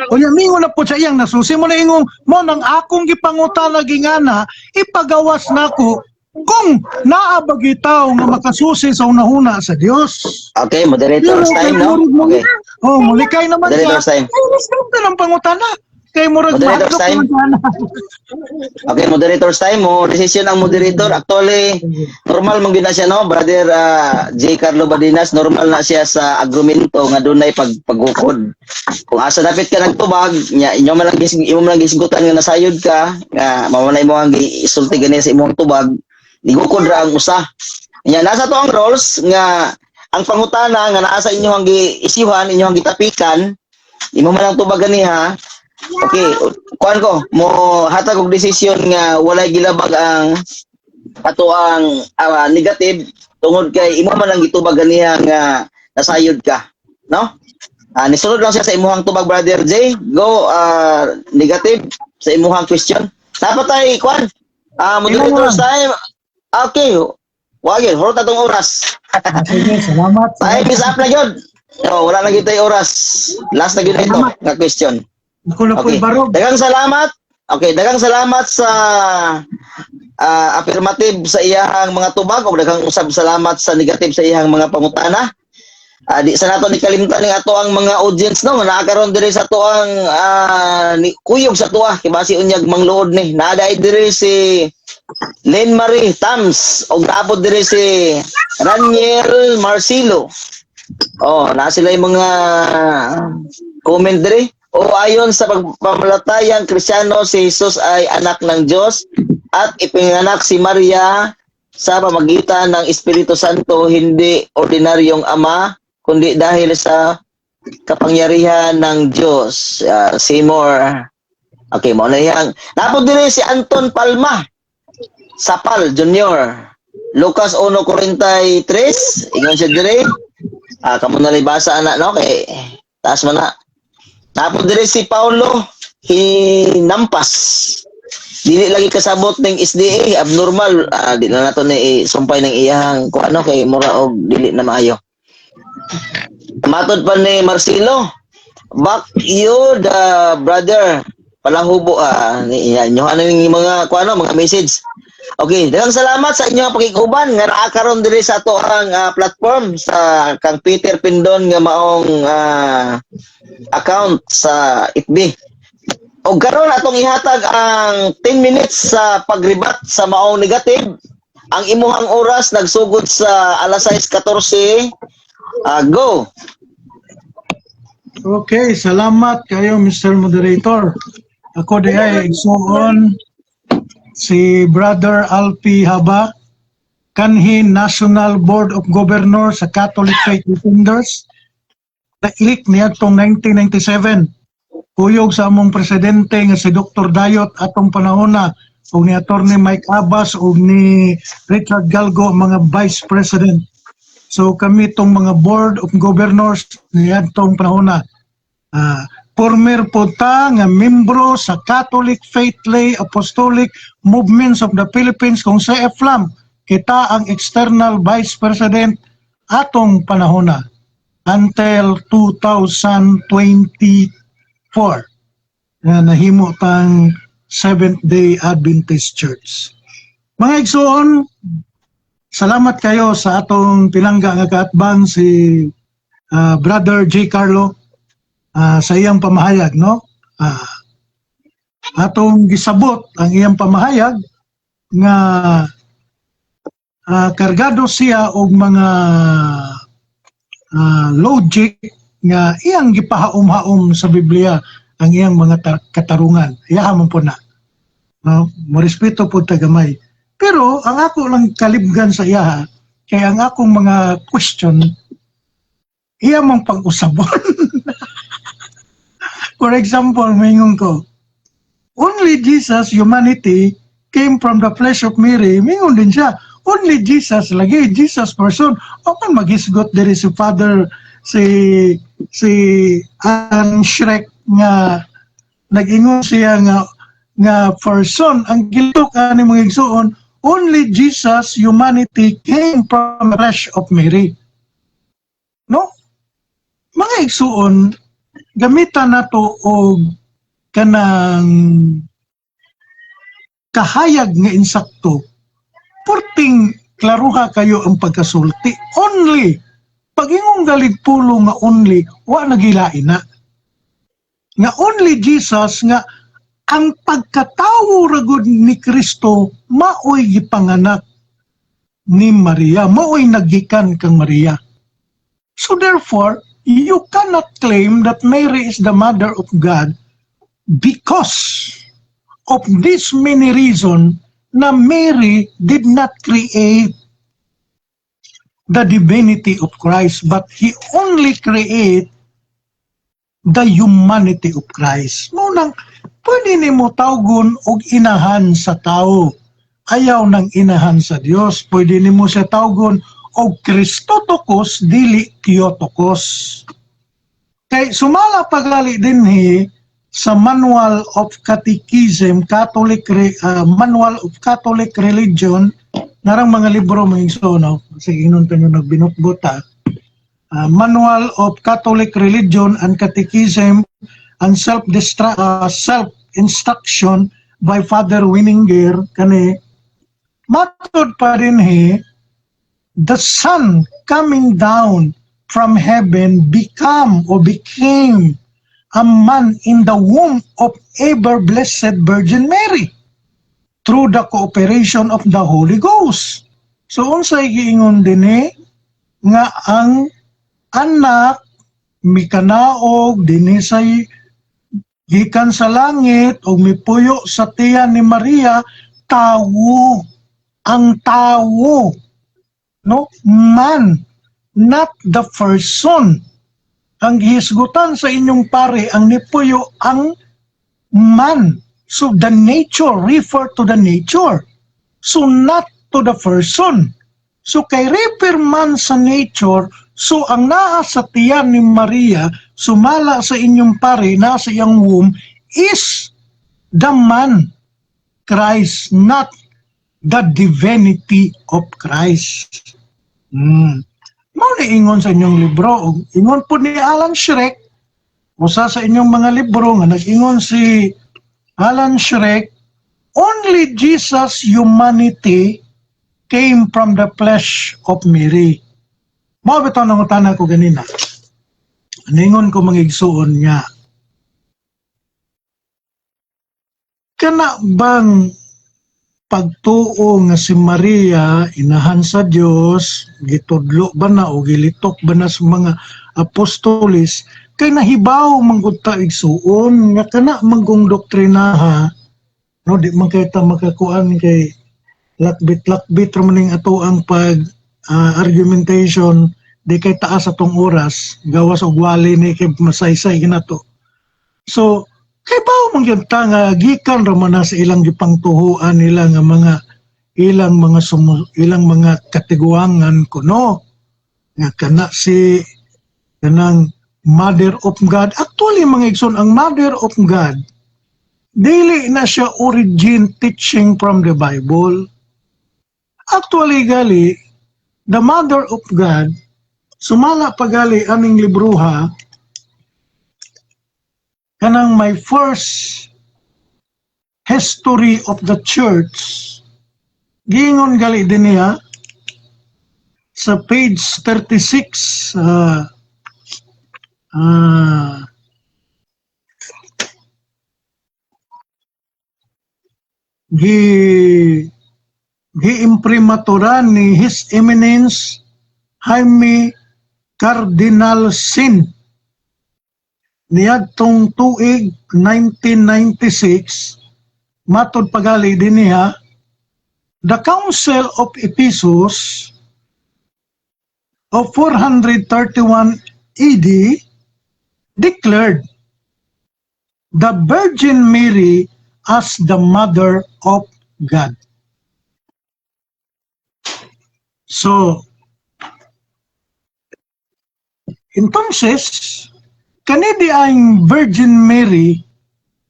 Unya mingon na po siya iyang nasusi mo na ingong mo nang akong gipangutana gingana ipagawas nako kung naa ba gitaw nga makasusi sa unahuna sa Dios. Okay, moderator's Pero time, kay no? murag mo- Okay. Oh, mulikay naman siya. Moderator's time. Ay, resulta ng pangutana. Kay murag Moderator's mahadlok time. naman sana. Okay, moderator's time mo. Decision ang moderator. Actually, normal man gyud na siya, no? Brother J. Carlo Badinas, normal na siya sa argumento nga dunay paggukod. Kung asa dapit ka nagtubag, nya inyo man lang imo man lang gisgutan nga nasayod ka, nga mamanay mo ang gisulti gani sa imong tubag, nigukod ra ang usa. Nya nasa to ang roles nga ang pangutana nga naa sa inyo ang giisyuhan, inyo ang gitapikan, imo man lang tubag ganiha. Okay, kuan ko, mo hatag og desisyon nga walay gilabag ang ato ang negative tungod kay imo man ang gitubag ganiha nga nasayod ka, no? Nisunod lang siya sa imuhang tubag, Brother J. Go, negative sa imuhang question. Dapat ay kuan. Moderator's time. Okay. Wagin, hurot atong oras. Sige, salamat. Time is up na gyud. Oh, wala na gyud tay oras. Last na gyud na ito nga question. Ako na po'y Okay. barog. Daghang salamat. Okay, daghang salamat sa affirmative sa iyahang mga tubag o daghang usab salamat sa negative sa iyahang mga pangutana. Di sa nato ni kalimtan ning ato ang mga audience, no, nga naa karon diri sa ato ang ni, kuyog sa tuwa kay basi unyag mangluod ni. Naa diri si Len Marie Tams og naabot diri si Raniel Marcelo. Oh, naa sila yung mga comment diri. O ayon sa pagpamalatayang Kristiyano, si Jesus ay anak ng Diyos at ipinanganak si Maria sa pamagitan ng Espiritu Santo, hindi ordinaryong ama, kundi dahil sa kapangyarihan ng Diyos. Seymour. Okay, mao na yang. Napod diri si Anton Palma. Sapal Jr. Lucas 1:43, ingon siya diri. Kamo na basa ana, no, kay taas man na. Napod diri si Paulo Hinampas. Dili lagi kasabot ning SDA abnormal. Di na nato ni sumpay ng iyang kung ano kay mura og dili na maayo. Matod pa ni Marcelo. Back you the brother. Palahubo ni inyo ano yung mga kung ano mga message. Okay, daghang salamat sa inyong pakikuban nga naa karon diri sa ato ang platform sa kang Peter Pindon nga maong account sa FB. Og karon atong ihatag ang 10 minutes sa pagrebat sa maong negative. Ang imuhang oras nagsugod sa alas 6:14. Go. Okay, salamat kayo, Mr. Moderator. Ako di ay igsuon si Brother Alpi Haba, kanhi National Board of Governors sa Catholic Faith Defenders. Na-elect niya itong 1997. Kuyog sa among presidente nga si Dr. Dayot atong panahon na ug ni Attorney Mike Abbas ug ni Richard Galgo mga vice president. So kami itong mga board of governors niadtong panahon na. Former po ta nga membro sa Catholic Faith Lay Apostolic Movements of the Philippines kung sa EFLAM. Kita ang external vice president atong panahon na until 2024 na nahimo tang Seventh Day Adventist Church. Mga igsoon, salamat kayo sa atong pinangga nga kaatbang si Brother J. Carlo sa iyang pamahayag, no? Atong gisabot ang iyang pamahayag nga kargado siya og mga logic nga iyang gipahaom-haom sa Biblia ang iyang mga katarungan. Iyaha man po na. No? Morespeto po tagamay. Pero ang ako lang kalibgan sa iyaha, kay ang akong mga question, iya mong pag-usabon. For example, mingon ko, "Only Jesus, humanity, came from the flesh of Mary." Mingon din siya, Only Jesus lagi, Jesus person. O man maghisgot diri si Father, si Alan Shrek nga nag-ingon siya nga person. Ang gilitok ani, mga igsuon, only Jesus humanity came from the flesh of Mary. No? Mga igsuon, gamitan nato og kanang kahayag nga insakto, purting klaruha kayo ang pagkasulti. Only, pag ingong galig pulo nga only, wa nagilain na. Nga only Jesus, nga ang pagkatawo ragod ni Kristo maoy gipanganak ni Maria, maoy nagikan kang Maria. So therefore, you cannot claim that Mary is the mother of God because of this many reason na Mary did not create the divinity of Christ, but he only create the humanity of Christ. Mao nang pwede nimo tawgon og inahan sa tao. Ayaw ng inahan sa Dios. Pwede nimo siya tawgon og Christotokos, dili Theotokos. Kay sumala pagali dinhi sa Manual of Catechism, Manual of Catholic Religion, narang mga libro, mga igsoon, no? Sige, inon tayo nagbinutbot ha. Manual of Catholic Religion and Catechism and Self-Instruction by Father Wininger, kani matod pa rin he, the Son coming down from heaven become or became a man in the womb of ever blessed Virgin Mary through the cooperation of the Holy Ghost. So unsay giingon dinhi? Nga ang anak mikanaog dinhi sa gikan sa langit ug mipuyo sa tiyan ni Maria, tawo, ang tawo, no, man, not the person. Ang gihisgutan sa inyong pare, ang nipuyo ang man. So the nature, refer to the nature, so not to the person. So kay refer man sa nature, so ang naa sa tiyan ni Maria, sumala sa inyong pare, naa sa iyang womb, is the man Christ, not the divinity of Christ. Mao ni ingon sa inyong libro. Ug ingon po ni Alan Shrek, usa sa inyong mga libro nga nag-ingon si Alan Shrek, only Jesus humanity came from the flesh of Mary. Mao bitaw nangutana ko ganina. Ningon ko, mga igsuon, nga kana bang pagtuo nga si Maria inahan sa Dios, gitudlo ba na o gilitok ba na sa mga apostolis? Kay nahibaw man gud ta, igsuon, nga kana manggong doktrinaha, no, di man kay ta makakuan kay lakbit-lakbit ra man ning ato ang pag argumentation, di kay taas atong oras, gawas og wali ni kay masaysay ginato. So kay bawo man gyud ta nga gikan ra man na sa ilang gipangtuhuan nila nga mga ilang mga katiguangan kuno nga kana si kanang Mother of God. Actually, mga igsoon, ang Mother of God, dili na siya origin teaching from the Bible. Actually gali, the Mother of God, sumala pagali aning libroha, kanang my first history of the church, giingon gali din niya sa page 36, gi-imprimatura ni His Eminence Jaime Cardinal Sin niadtong tuig 1996. Matod pagali din niya, the Council of Ephesus of 431 AD declared the Virgin Mary as the Mother of God. So, entonces, kani di ang Virgin Mary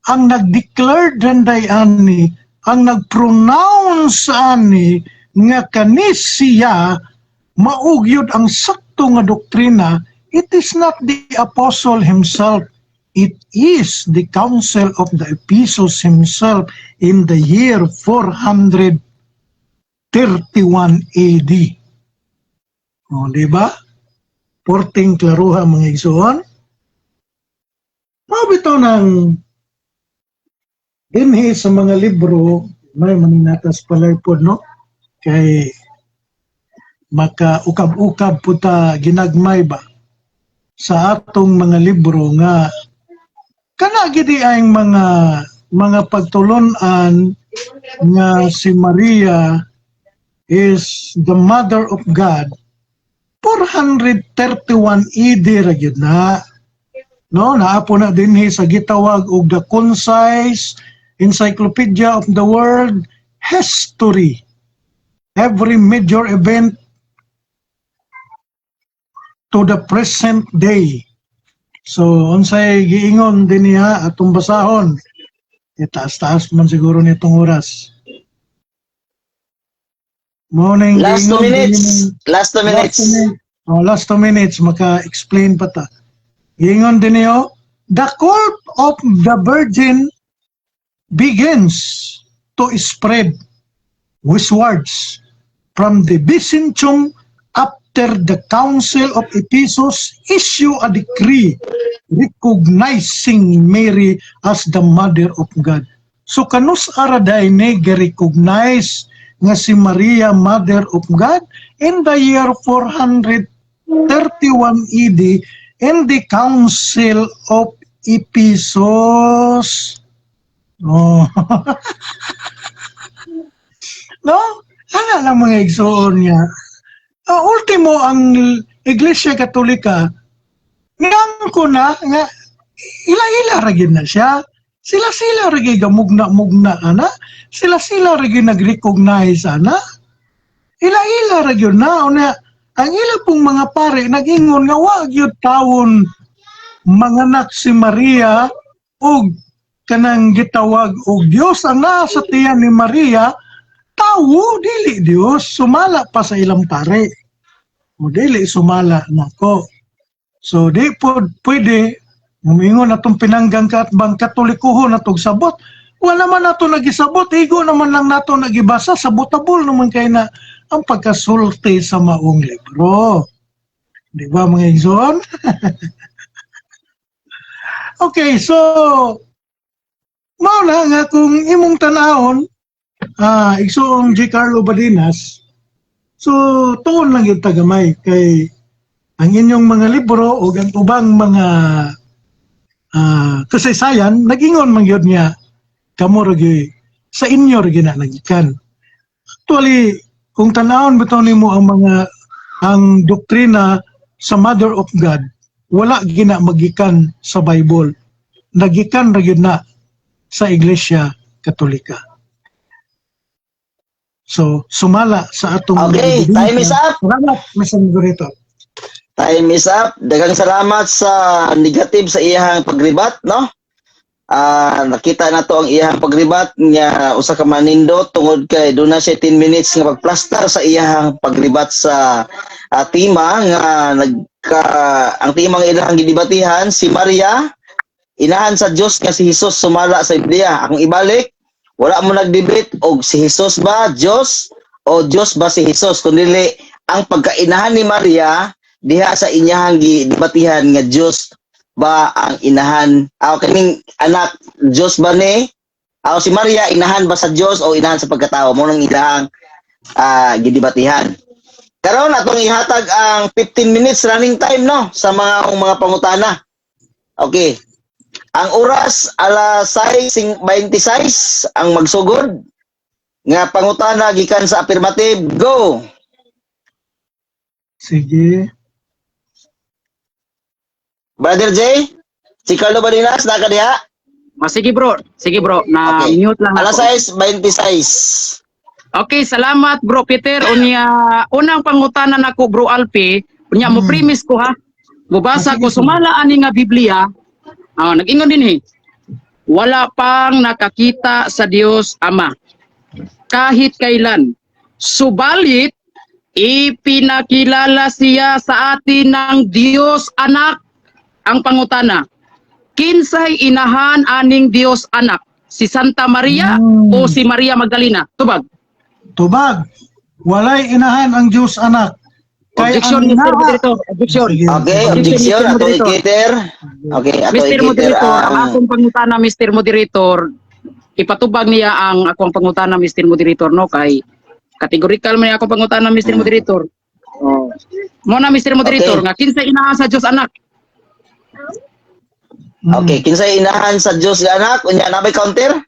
ang nag-declare danday ani, ang nag-pronounce ani nga kani siya mao gyud ang sakto nga doktrina. It is not the apostle himself, it is the Council of the Ephesus himself in the year 431 AD. O, di ba? Porting klaruha, mga igsoon. Mao bitaw ng dinhi sa mga libro, may maninatas palay pod, no? Kay maka ukab-ukab puta ginagmay ba sa atong mga libro nga kana gidi ang mga pagtulon-an nga si Maria is the mother of God, 431 AD ra gyud na, no? Naa po na dinhi sa gitawag og The Concise Encyclopedia of the World History, every major event to the present day. So unsay giingon dinhi, atong basahon. Itaas-taas man siguro nitong oras. Morning. Last 2 minutes. Last 2 minutes. Last 2 minutes. Oh, last 2 minutes, maka-explain pa ta. Giingon din niyo, the cult of the Virgin begins to spread westwards from the Byzantium after the Council of Ephesus issue a decree recognizing Mary as the Mother of God. So kanus ara day ni recognize nga si Maria Mother of God? In the year 431 AD in the Council of Ephesus. Oh. No? Ana lang, mga igsoon niya. Ultimo ang Iglesia Katolika ko na nga ila-ila ra gyud na siya. Sila-sila ra gyud gamugna-mugna ana. Sila-sila ra gyud nag-recognize ana. Ila-ila ra gyud na una. Ang ila pong mga pare nag-ingon nga wa gyud tawon manganak si Maria og kanang gitawag og Dios. Ang naa sa tiyan ni Maria tawo, dili Dios, sumala pa sa ilang pare. O dili sumala nako. So di po pwede mumingon atong pinanggang bang Katolikohon atong sabot. Wala man nato nagisabot, igo naman lang nato nagibasa, sabotable naman kay na ang pagkasulti sa maong libro. Di ba, mga igsoon? Okay, so mao na nga kung imong tanahon, igsoong G. Carlo Badinas, so tuon lang yung tagamay kay ang inyong mga libro o ang ubang mga kasaysayan nagingon man gyud niya kamo ra gyud sa inyo ra gyud na nagikan. Actually, kung tanawon bitaw nimo ang mga ang doktrina sa Mother of God, wala gina magikan sa Bible. Nagikan ra gyud na sa Iglesia Katolika. So, sumala sa atong Okay, mga time is up. Salamat, Mr. Moderator. Time is up. Daghang salamat sa negative sa iyang pagribat, no? Nakita na to ang iyang pagribat nga usa ka manindot tungod kay doon na siya 10 minutes nga pagplastar sa iyang pagribat sa tema nga nagka ang tema nga ilang gidebatihan, si Maria inahan sa Dios nga si Jesus sumala sa Biblia. Akong ibalik, wala mo nag-debate og si Jesus ba Dios o Dios ba si Jesus, kundi ang pagkainahan ni Maria diha sa inyahang gidebatihan nga Dios ba ang inahan, aw kining anak Dios ba ni, aw si Maria inahan ba sa Dios o inahan sa pagkatao? Mo nang ilahang gidebatihan. Karon atong ihatag ang 15 minutes running time, no, sa mga pangutana. Okay, ang oras alas 6:26 ang magsugod nga pangutana gikan sa affirmative. Go. Sige. Brother Jay, si Carlo Balinas naka diha? Ah, sige, bro, sige, bro, na Okay. mute lang Alas ako. 6:26. Okay, salamat, Bro Peter. Unya, unang pangutana nako, Bro Alpi, unya mo premise ko ha. Mubasa Ah, ko sige, sige. sumala ani nga Biblia. Ah, nag-ingon din eh. Wala pang nakakita sa Dios Ama kahit kailan. Subalit ipinakilala siya sa atin ng Dios Anak. Ang pangutana, kinsay inahan aning Dios Anak? Si Santa Maria o si Maria Magdalena? Tubag. Tubag. Walay inahan ang Diyos Anak. Kay Objection, ang Mr. Moderator. Objection. Sige. Okay, objection. Mr. Ato Moderator. i-cater. Okay, ato Mr. i-cater Moderator, ang ang akong pangutana, Mr. Moderator, ipatubag niya ang akong pangutana, Mr. Moderator, no, kay categorical man akong pangutana, Mr. Moderator. Oh. Mo na, Mr. Moderator, nga kinsa inahan sa Dios Anak? Okay, kinsay inahan sa Dios nga Anak? Unya na may counter?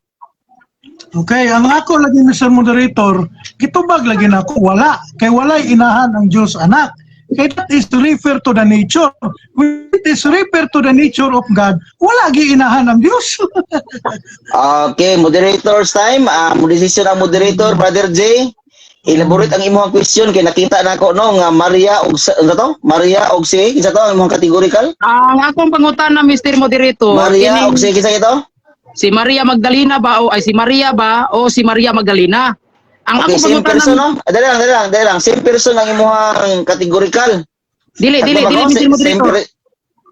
Okay, ang ako lagi, Mr. Moderator, gitubag lagi nako wala. Kay walay inahan ang Diyos Anak. Kay that is to refer to the nature. When it is refer to the nature of God, wala gi inahan ang Diyos. Okay, moderator's time. Ah, mo decision ang moderator, Brother J. Elaborate ang imong question kay nakita nako no nga Maria og ano to? Maria og si kinsa to ang imong categorical? Ang akong pangutana, Mr. Moderator, Maria kining og si kinsa ito? Si Maria Magdalena ba o ay si Maria ba o si Maria Magdalena? Ang Okay, akong same pangutana, person no? Ah, dali lang, dali lang, dali lang. Same person ang imong categorical. Dili, dili, Sakto ba dili, ko? Mr. Same Moderator.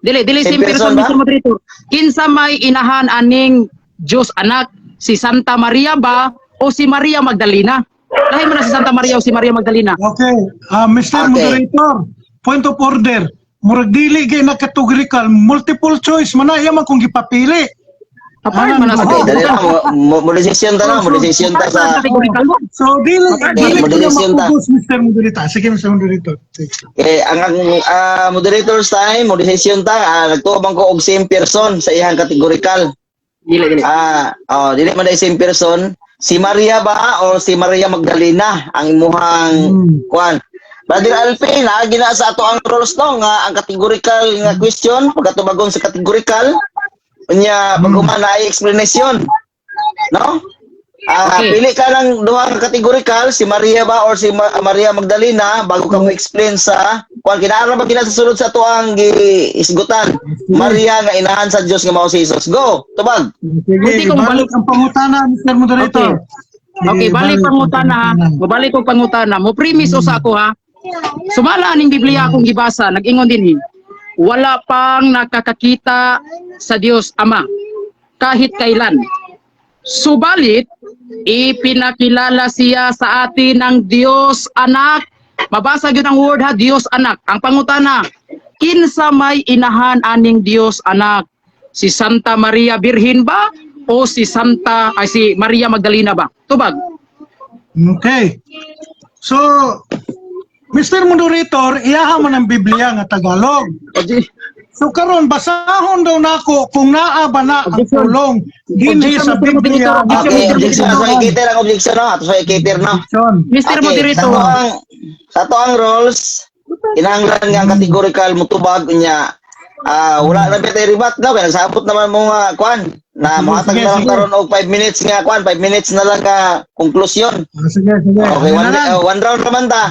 Dili, dili, same same person person, ba? Mr. Moderator. Kinsa may inahan aning Diyos Anak? Si Santa Maria ba o si Maria Magdalena? Lahi mo na si Santa Maria o si Maria Magdalena. Okay, Mr. Moderator, point of order. Murag dili kay na categorical, multiple choice man na iya man kung gipapili. Apart man na sa Okay, dali lang. Mo decision ta no, mo decision ta Apart man sa categorical mo. So dili dili ko na moderation ta. maubos, Mr. Moderator. Sige, Mr. Moderator. Sige. Eh, ang moderator's time, mo decision ta, nagtuo bang ko og same person sa iyang categorical. Dili, dili. Ah, oh, dili man dai same person. Si Maria ba o si Maria Magdalena ang imuhang kuan? Brother Alfie, naagi na sa ato ang rules no nga ang categorical nga question pagkatubagon sa categorical unya pag na ay explanation. No? Ah, pili ka ng duha ka categorical, si Maria ba or si Maria Magdalena bago ka mo explain sa kuan kinahanglan ba kina sa sulod sa ato ang giisgutan. Maria nga inahan sa Dios nga mao si Jesus. Go, tubag. Sige, Buti kung balik ang pangutana, Mr. Moderator. Sige, Okay, balik ang pangutana ha. Mabalik kong pangutana. Mo premise usa ako ha. Sumala aning Biblia akong gibasa, nag-ingon din wala pang nakakakita sa Dios Ama kahit kailan. Subalit ipinakilala siya sa atin ng Dios Anak. Mabasa gyud ang word ha, Dios Anak. Ang pangutana, kinsa may inahan aning Dios Anak? Si Santa Maria Birhen ba o si Santa ay si Maria Magdalena ba? Tubag. Okay. So, Mr. Moderator, iyaha man ang Biblia nga Tagalog. So karon basahon daw nako kung naa ba na ang Objection. pulong dinhi Objection, sa Mr. Biblia. Moderator. Objection, Okay, Mr. objection. Ato Moderator. i-cater ang objection no. Ato sa i-cater no. Objection. Mr. Okay, Moderator. Sa to ang roles, kinahanglan nga ang categorical mutubag unya. Ah, wala na bitay rebat no kay nagsabot naman mo nga kuan na Sige, mohatag sige, na lang sige. karon og 5 minutes nga kuan, 5 minutes na lang ka konklusyon. Ah, sige, sige. Okay, Ano one, na lang? one round naman ta.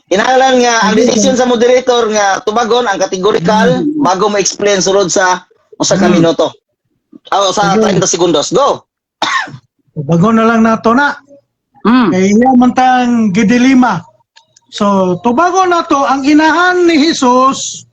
Kinahanglan nga ang decision sa moderator nga tubagon ang categorical bago mo explain sulod sa usa ka minuto. Ah, sa Sige. 30 segundos. Go. Bago na lang nato na. Kay iya man tang gidilima. So, tubago na to ang inahan ni Jesus.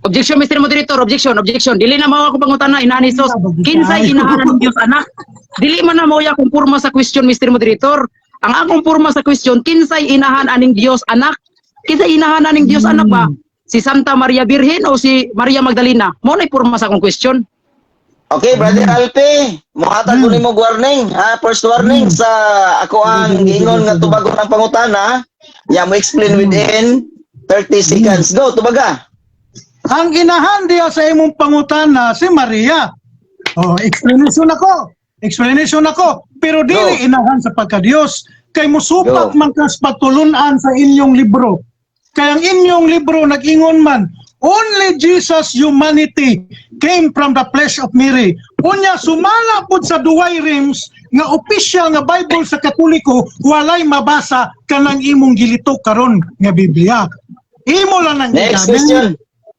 Objection, Mr. Moderator, objection, objection. Dili na mao ako pangutana inahan ni Jesus. Kinsay inahan ng Dios Anak? Dili man na mao akong porma sa question, Mr. Moderator. Ang akong porma sa question, kinsay inahan aning Dios Anak? Kinsay inahan aning Dios Anak ba? Si Santa Maria Birhen o si Maria Magdalena? Mao na porma sa akong question. Okay, Brother Alpe, mohatag ko nimo og warning, ha? First warning sa ako ang giingon nga tubagon ang pangutana. Nya mo explain within 30 seconds. Go, tubaga. Ang inahan diya sa imong pangutana si Maria. Oh, explanation ako. Explanation ako. Pero dili Go. inahan sa pagka-Dios. Kay musupak Go. man kas pagtulunan sa inyong libro. Kay ang inyong libro nag-ingon man, only Jesus humanity came from the flesh of Mary. Unya sumala pud sa Douay Rheims nga official nga Bible sa Katoliko, walay mabasa kanang imong gilitok karon nga Biblia. Imo lang nang Next gigamit. question.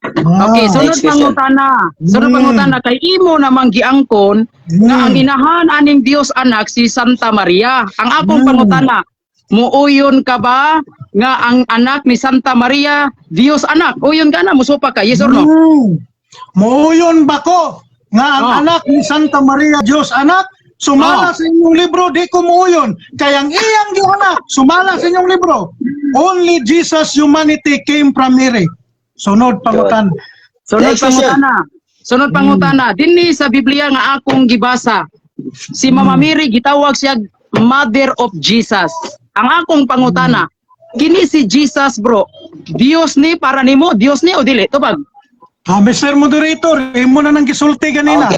Okay, sunod Next question. pangutana. Sunod pangutana kay imo namang giangkon nga ang inahan aning Dios Anak si Santa Maria. Ang akong pangutana, muuyon ka ba nga ang anak ni Santa Maria Dios Anak? Uyon ka na, musupa ka, yes or no? Muuyon ba ko nga ang anak ni Santa Maria Dios Anak? Sumala sa inyong libro, di ko muuyon. Kay ang iyang gianak, sumala sa inyong libro. Only Jesus humanity came from Mary. Sunod pangutan. Sunod Next question. pangutana. Sunod pangutana. Dinhi sa Biblia nga akong gibasa, si Mama Mary gitawag siya Mother of Jesus. Ang akong pangutana, kini si Jesus, bro, Dios ni para nimo, Dios ni o dili? Tubag. Ah, Mr. Moderator, imo na nang gisulti ganina.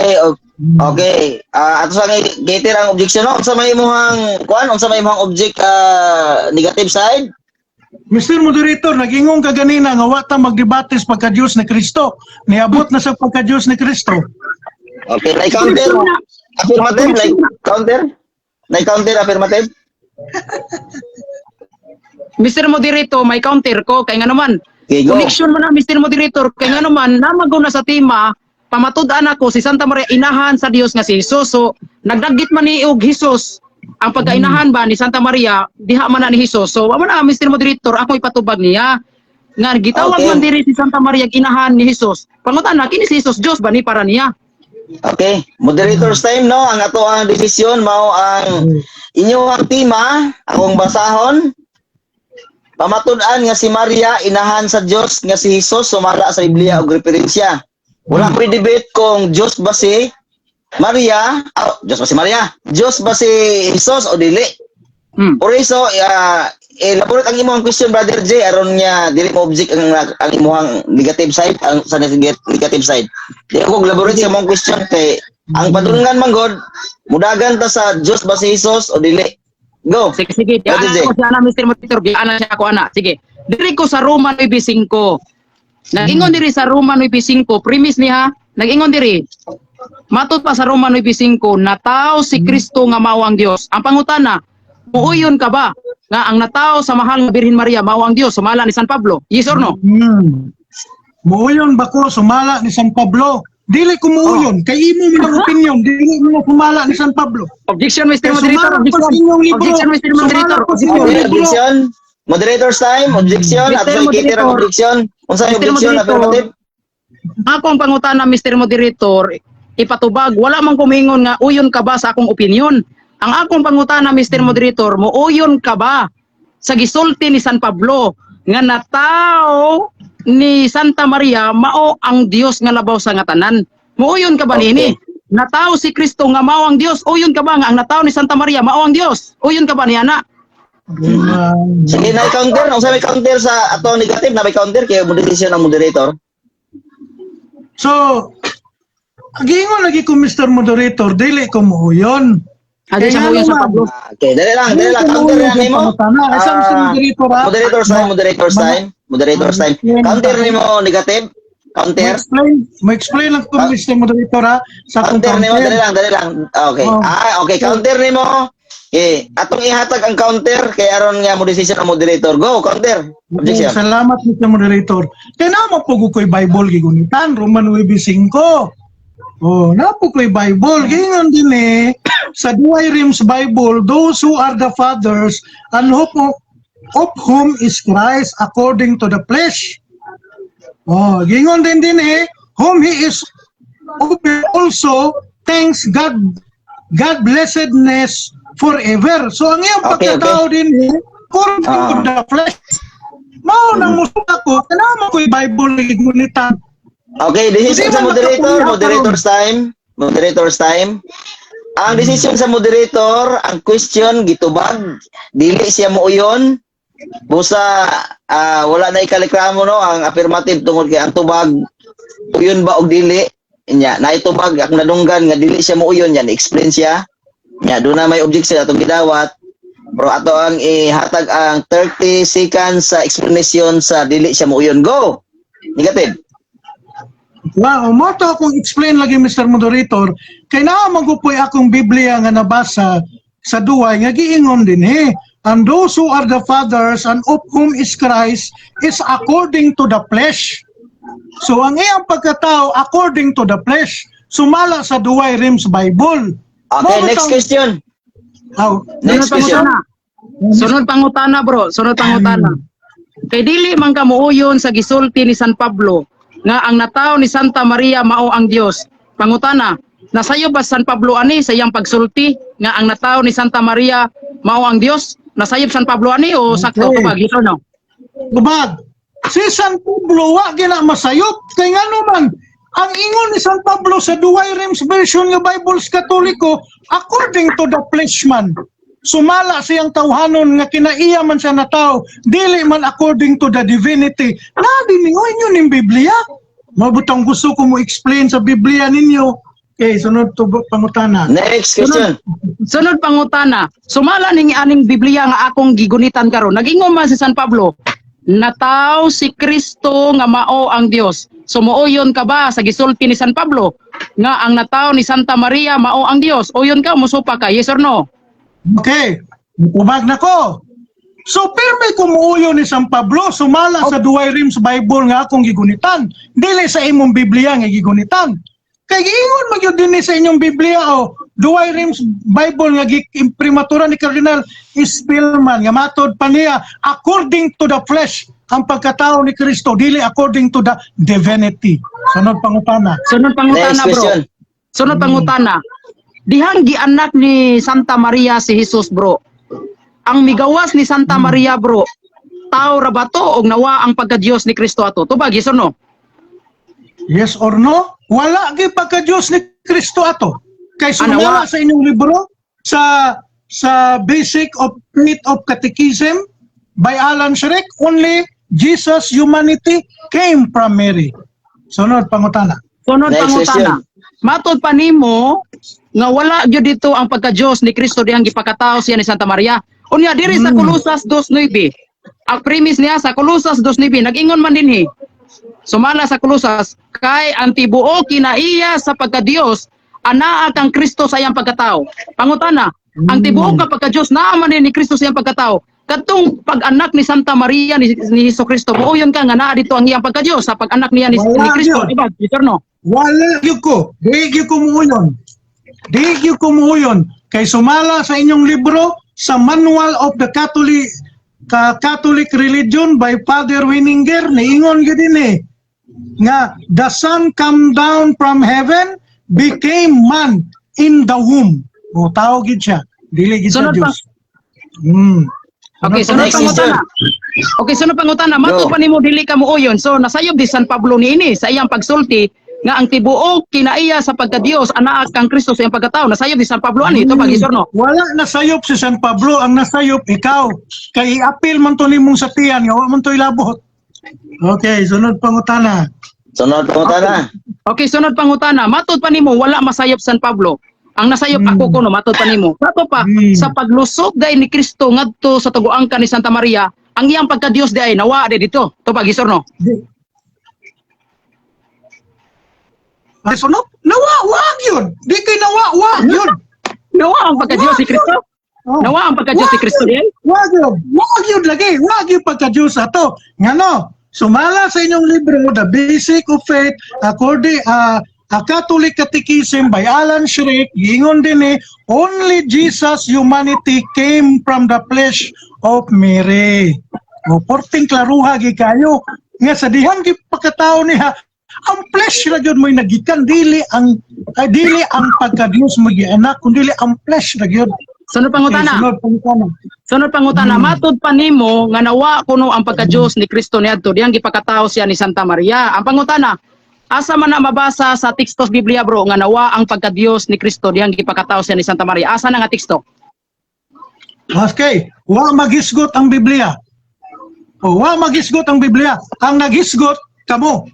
Okay. Ah, ato sa gater ang objection, no? Unsa may imong kuan? Unsa may imong object, negative side? Mr. Moderator, nagingon ka ganina nga wa ta magdebate sa pagka-Diyos ni Kristo. Niabot na sa pagka-Diyos ni Kristo. Okay, like counter. Affirmative, like counter. Like counter affirmative. Mr. Moderator, may counter ko kay nga naman. Okay, go. Connection mo na, Mr. Moderator, kay nga naman namago na sa tema, pamatud-an ako si Santa Maria inahan sa Dios nga si Jesus. So nagdagit man ni og Jesus ang pagkainahan ba ni Santa Maria diha man na ni Jesus. So wa man na, Mr. Moderator, ako ipatubag niya nga gitawag man diri si Santa Maria inahan ni Jesus. Pangutan-a, kini si Jesus Dios ba ni para niya? Okay, moderator's time, no. Ang ato ang desisyon mao ang inyong tema, akong basahon. Pamatud-an nga si Maria inahan sa Dios nga si Jesus sumala sa Biblia og referensya. Wala ko'y debate kung Dios ba si Maria, oh, Dios ba si Maria? Dios ba si Jesus o dili? Ori so, elaborate ang imong question, Brother J, aron nga dili mo object ang imong negative side, ang sa negative side. Di ako elaborate sa imong question kay ang padulngan man god, mudagan ta sa Dios ba si Jesus o dili. Go. Sige, sige. Brother Diana J. ko siya na, Mr. Moderator. Diana siya ako, ana. Sige. Diri ko sa Roma 9.5. Nag-ingon diri sa Roma 9.5, premise niya, nag-ingon diri. Matod pa sa Roma 9.5, nataw si Kristo nga mao ang Dios. Ang pangutana, muuyon ka ba nga ang nataw sa mahal nga Birhen Maria mao ang Dios sumala ni San Pablo? Yes or no? Muuyon ba ko sumala ni San Pablo? Dili ko muuyon. Kay imo man ang opinion, dili mo na sumala ni San Pablo. Objection, Mr. Kay Moderator. sumala ko Objection. sa inyong libro. Objection, Mr. Sumala Moderator. ko sa inyong Okay, libro. objection. Moderator's time, objection. Mr. At sa cater ang Moderator. objection. Unsa Mr. objection Moderator. affirmative? Ako ang pangutana, Mr. Moderator, ipatubag, wala mang kumingon nga uyon ka ba sa akong opinion. Ang akong pangutana, Mr. Moderator, muuyon ka ba sa gisulti ni San Pablo nga nataw ni Santa Maria mao ang Dios nga labaw sa nga tanan? Muuyon ka ba niini? Nataw si Kristo nga mao ang Dios. Uyon ka ba nga ang nataw ni Santa Maria mao ang Dios? Uyon ka ba niya na? Sige, na counter. Unsa may counter sa ato negative na may counter kay mo decision ang moderator? So, giingon lagi ko, Mr. Moderator, dili ko muuyon. Adi siya Kaya muuyon sa naman, Pablo. Ah, okay, dali lang, dali lang. Counter na nimo. Isa, Mr. Moderator, ha? Moderator's time, moderator's time, moderator's time. Counter nimo negative. Counter. Mo-explain lang ko, Mr. Moderator, ha? Sa akong Counter nimo, dali counter. lang, dali lang. Ah, okay. Oh. Ah, okay, counter nimo. Okay, atong ihatag ang counter kay aron nga mo decision ang moderator. Go, counter. Okay, Objection. salamat, Mr. Moderator. Kaya naman po ko'y Bible gigunitan, Roman 9.5. Oh, napo ko'y Bible. Gingon din eh, sa Douay Rheims Bible, those who are the fathers and hope of whom is Christ according to the flesh. Oh, gingon din din eh, whom he is also thanks God, God blessedness forever. So ang iyang pagkatao din eh, according to the flesh. Mao nang musuka ko, kailangan ko'y Bible gunitan. Okay, decision Hindi sa man moderator, makapunya moderator's time, moderator's time. Ang decision sa moderator, ang question gitubag, dili siya muuyon. Busa wala na ikalikramo, no, ang affirmative tungod kay ang tubag uyon ba og dili. Nya, naitubag ang nadunggan nga dili siya muuyon yan, explain siya. Nya, doon na may objection atong gidawat. Pero ato ang ihatag ang 30 seconds sa explanation sa dili siya muuyon. Go. Negative. Wow, mo to akong explain lagi, Mr. Moderator, kay naa man gud akong Biblia nga nabasa sa duway nga giingon dinhi, "And those who are the fathers and of whom is Christ is according to the flesh." So ang iyang pagkatao according to the flesh, sumala sa Douay Rheims Bible. Okay, Mo next question. Aw, Next Sunod question. pangutana. Sunod pangutana, bro. Sunod pangutana. Kay dili man ka muuyon sa gisulti ni San Pablo nga ang natawo ni Santa Maria mao ang Dios. Pangutana, nasayo ba San Pablo ani sa iyang pagsulti nga ang natawo ni Santa Maria mao ang Dios? Nasayop San Pablo ani o sakto? Okay. Tubag, yes or no? Tubag. Si San Pablo wa gina masayop kay ngano man ang ingon ni San Pablo sa Douay Rheims version nga Bibles Katoliko, according to the flesh man. Sumala siyang tawhanon nga kinaiya man siya na tao, dili man according to the divinity. Na din ninyo inyo ning Biblia. Mabutang gusto ko mo explain sa Biblia ninyo. Okay, sunod to pangutana. Next question. Sunod pangutana, sumala ning aning Biblia nga akong gigunitan karon. Nagingon man si San Pablo, nataw si Kristo nga mao ang Dios. Sumuuyon ka ba sa gisulti ni San Pablo nga ang nataw ni Santa Maria mao ang Dios? Uyon ka, musupa ka, yes or no? Okay, ubag na ko. So, pirmi kumuuyo ni San Pablo, sumala sa Douay Rheims Bible nga akong gigunitan. Dili sa imong Biblia nga gigunitan. Kay giingon man gyud dinhi sa inyong Biblia o Douay Rheims Bible nga giimprimatura ni Cardinal Spellman nga matod pa niya according to the flesh ang pagkatao ni Kristo, dili according to the divinity. Sunod pangutana. Sunod Next pangutana, bro. question. Sunod pangutana. Dihang gianak ni Santa Maria si Jesus, bro. Ang migawas ni Santa Maria, bro, tao ra ba to og nawa ang pagka-Dios ni Kristo ato? Tubag, yes or no? Yes or no? Wala gyud pagka-Diyos ni Kristo ato. Kay Ano, sumala wa? Sa inyong libro sa Basic of Faith of Catechism by Alan Schreck, only Jesus humanity came from Mary. Sunod pangutana. Sunod Next pangutana. Matod pa nimo nga wala gyud dito ang pagka-Dios ni Kristo dihang gipakatao siya ni Santa Maria. Unya diri sa Colosas 2:9. Ang premise niya sa Colosas 2:9 nag-ingon man dinhi. Sumala sa Colosas, kay ang tibuok kinaiya sa pagka-Dios anaa kang Kristo sa iyang pagkatao. Pangutana, ang tibuok nga pagka-Dios naa man din ni Kristo sa iyang pagkatao. Katong pag-anak ni Santa Maria ni Hesus Kristo, muoyon ka nga naa dito ang iyang pagka-Dios sa pag-anak niya Wala ni Kristo, yun. diba? Yes or no? Wala gyud ko. Di gyud ko muuyon. Di gyud ko muuyon. Kay sumala sa inyong libro sa Manual of the Catholic Religion by Father Wininger, niingon gyud dinhi nga the Son come down from heaven, became man in the womb. O tao gyud siya. Dili gyud siya Sunod pa. Diyos. Okay, sunod Next pangutana. Okay, sunod pangutana. Matod Go. pa nimo dili ka muuyon. So nasayop di San Pablo niini sa iyang pagsulti nga ang tibuok kinaiya sa pagka-Dios anaa kang Kristo sa iyang pagkatao. Nasayop di San Pablo ani ito pag yes or no? Wala nasayop si San Pablo, ang nasayop ikaw. Kay i-appeal man to nimong sa tiyan, nga wa man to ilabot. Okay, sunod pangutana. Sunod pangutana. Okay, sunod pangutana. Matod pa nimo wala masayop San Pablo. Ang nasayop ako kuno, matod pa nimo. Kato pa sa paglusot day ni Kristo ngadto sa tuguangka ni Santa Maria, ang iyang pagka-Dios day nawa day dito. To pag yes or no? Yes or no? Nawa, wag yun. Di kay nawa, wag yun. Nawa ang pagka-Dios ni Kristo. Oh. Nawa ang pagka-Dios ni Wag Kristo yun. day. Wag yun. Wag yun lagi. Wag yun pagka-Diyos ato. Ngano, sumala sa inyong libro, The Basic of Faith, according, A Catholic Catechism by Alan Schreck, giingon din eh, only Jesus humanity came from the flesh of Mary. O, porting klaruha gi kayo. Nga sa dihan gi pagkatao niya, ang flesh ra gyud mo'y nagikan, dili ang ay, dili ang pagka-Dios mo gianak, kun dili ang flesh ra gyud. Sunod pangutana. Okay, sunod pangutana. Sunod pangutana, matod pa nimo nga nawa kuno ang pagka-Dios ni Kristo niadto diyang gipakatao siya ni Santa Maria. Ang pangutana, asa man na mabasa sa tekstos Biblia, bro, nga nawa ang pagka-Dios ni Kristo diyang gipakatao siya ni Santa Maria? Asa na nga teksto? Okay, wa magisgot ang Biblia. O, wa magisgot ang Biblia. Ang nagisgot kamo.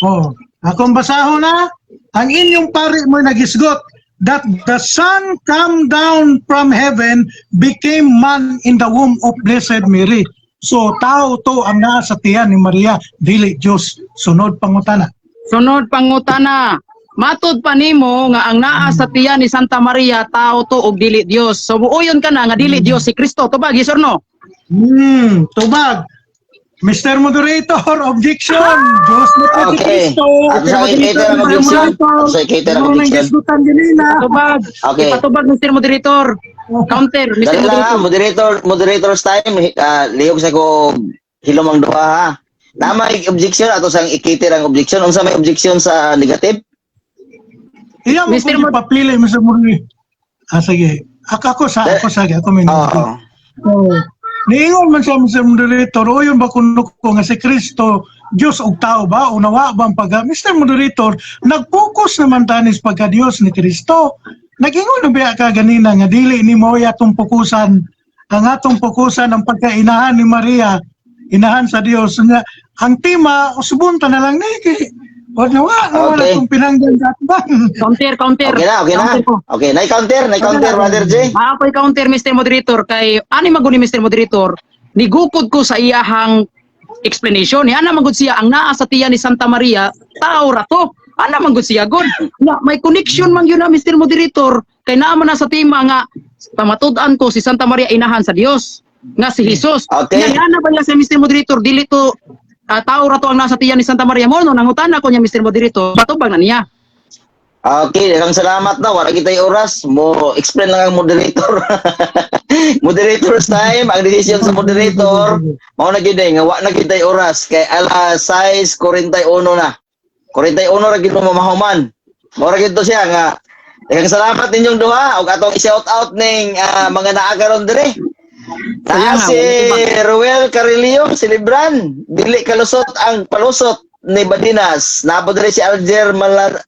O, akong basahon na, ang inyong pari mo nagisgot that the Son come down from heaven, became man in the womb of Blessed Mary. So tao to ang naa sa tiyan ni Maria, dili Diyos. Sunod pangutana. Sunod pangutana. Matud pa nimo nga ang naa sa tiyan ni Santa Maria tao to og dili Dios. So muuyon ka na nga dili Dios si Kristo. Tubag, yes or no? Tubag. Mr. Moderator, objection. Diyos na po si Kristo. Ato sa i-cater ang objection. Ato sa i-cater ang Ano nang objection. gisgutan ganina? Tubag. Okay. Ipatubag, Mr. Moderator. Counter, Mr. Dali lang ha, Moderator. moderator, moderator's time, lihok sa ko hilom ang duha ha. Na may objection ato sang i-cater ang objection. Unsa may objection sa negative? Iya mo Mr. kung ipapili, Mr. Moderator. Ah, sige. Ako sa, ako may Oo. Oh. Niingon man siya, Mr. Moderator, o yun ba kuno ko nga si Kristo, Diyos og tao ba, unawa ba ang pagka? Mr. Moderator, nag-focus naman tanis pagka Diyos ni Kristo. Nag-ingon na biya ka ganina nga dili ni mo atong pukusan, ang atong pukusan ang pagkainahan ni Maria, inahan sa Diyos. Nga, ang tema, usbon ta na lang ni kay wala na itong pinanggan sa atbang. Counter, counter. Okay na, okay na. Counter ko. Okay, na-counter, Brother J. Ah, ako'y counter, Mr. Moderator, kay ani maguni Mr. Moderator, nigukod ko sa iyahang explanation. Ni ana magud siya ang naa sa tiyan ni Santa Maria, tao ra to. Ana man gud siya god. Nga may connection man yun na, Mr. Moderator, kay naa man na sa tema nga pamatud-an ko si Santa Maria inahan sa Dios nga si Jesus. Okay. Nga ana ba niya sa Mr. Moderator, dili to tao ra to ang nasa tiyan ni Santa Maria mo no nangutana ko niya, Mr. Moderator, patubag na niya. Okay, daghang salamat na. Wala kita'y oras. Mo explain lang ang moderator. Moderator's time, ang decision sa moderator, mao na gyud eh, nga wa na kita'y oras kay alas 6:41 na. 41 ra gyud mo mahuman. Mao ra gyud to siya nga daghang salamat ninyong duha ug atong i-shout out ning mga naa karon dire. Naa Kaya nga, si Ruel Carillo, si Libran, dili kalusot ang palusot ni Badinas. Napo diri si Alger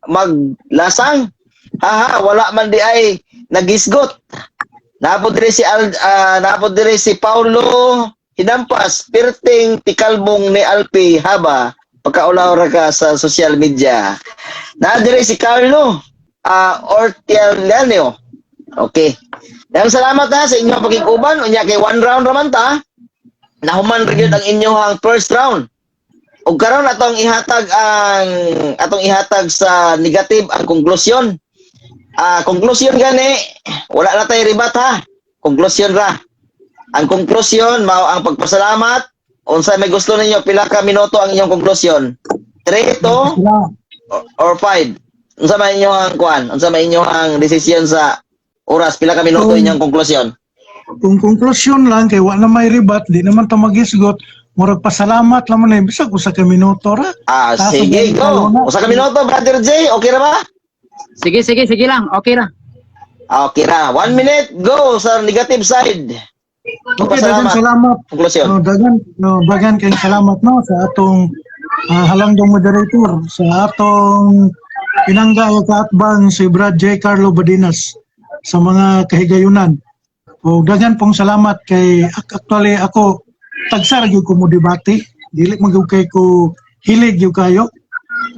Maglasang. Haha, wala man di ay nagisgot. Napo diri si Paulo Hinampas, pirting tikalbong ni Alpi Haba pagkaulaw ra ka sa social media. Na diri si Carlo Ortielano. Okay. Daghang salamat ha sa inyong pakiguban. Unya kay one round raman ta. Nahuman ra gyud ang inyong first round. Ug karon atong ihatag sa negative ang konklusyon. Konklusyon gani, wala na tay ribat ha. Konklusyon ra. Ang konklusyon mao ang pagpasalamat. Unsa may gusto ninyo, pila ka minuto ang inyong konklusyon? 3 to or 5? Unsa may inyong ang kuan? Unsa may inyong ang desisyon sa oras? Pila ka minuto inyong konklusyon? Kung konklusyon lang kay wa na may ribat, di naman ta magisgot, murag pasalamat lang man eh, bisag usa ka minuto ra. Ah, Taas sige, ang go. na. Usa ka minuto, Brother J. Okay ra ba? Sige, sige, sige lang. Okay ra. Okay ra. 1 minute, go sa negative side. Okay, dagan Pasalamat. salamat. Konklusyon. No, dagan no, dagan kay salamat no sa atong halangdong moderator, sa atong pinangga o kaatbang si Brad J. Carlo Badinas sa mga kahigayunan. O dagan pong salamat kay actually ako tagsa ra gyud ko mo debate, dili man gyud kay ko hilig gyud kayo.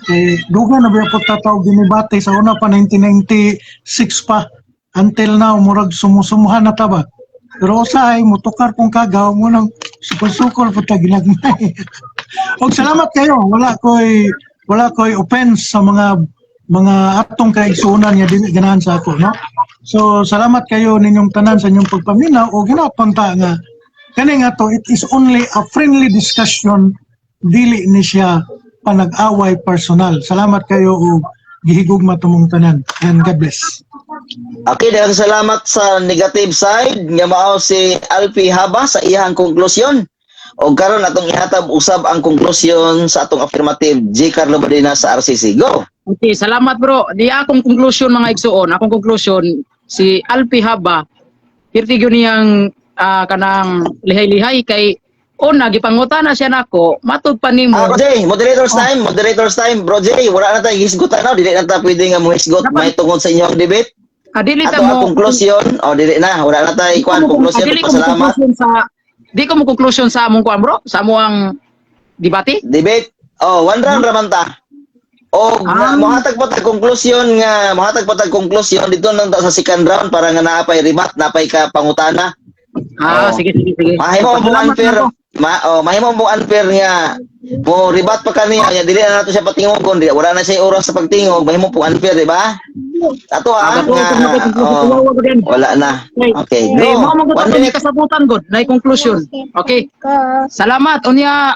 Kay duga na ba po tataw ginibate sa una pa 1996 pa until now murag sumusumuhan na ta ba. Pero usahay motukar pong kagaw mo nang sukol-sukol po ta ginagmay. Og salamat kayo. Wala ko'y offense sa mga atong kaigsuonan nga dili ganahan sa ako, no? So salamat kayo ninyong tanan sa inyong pagpaminaw o ginapan ta nga kani nga to, it is only a friendly discussion, dili ni siya panag-away personal. Salamat kayo og gihigugma tumong tanan and God bless. Okay, daghang salamat sa negative side nga mao si Alfie Haba sa iyang konklusyon. Og karon atong ihatag usab ang konklusyon sa atong affirmative J. Carlo Badina sa RCC. Go. Okay, salamat bro. Di akong conclusion mga igsuon, akong conclusion si Alpi Haba pirti gyud niyang kanang lihay-lihay kay una gipangutana siya nako, matud pa nimo. Bro Jay, moderator's time, moderator's time. Bro Jay, wala na tayo hisgutan na. Dili na ta pwede nga mohisgot may tungod sa inyong debate. Dili ta Ato ang mo konklusyon, oh dili na, wala na tayo kuan konklusyon, dili ko mo pasalamat. conclusion sa di ko mo conclusion sa among kuan bro, sa among debate. Debate. Oh, one round raman ta. O mohatag pa tag konklusyon nga mohatag pa tag konklusyon dito nang ta sa second round para nga naapay ribat, naapay ka pangutana. Ah, Oo. sige sige sige. Mahimo mo Pasalamat unfair na ako. Ma oh, mahimo mo unfair nga mo rebut pa kaniya nya dili na nato siya patingogon, di wala na siya oras sa pagtingog, mahimo po unfair, di ba? Ato ah, Ato nga, oh, wala na. Okay, go. Eh, mao man gud One ato ni minute. kasabutan gud, na conclusion. Okay. Salamat unya,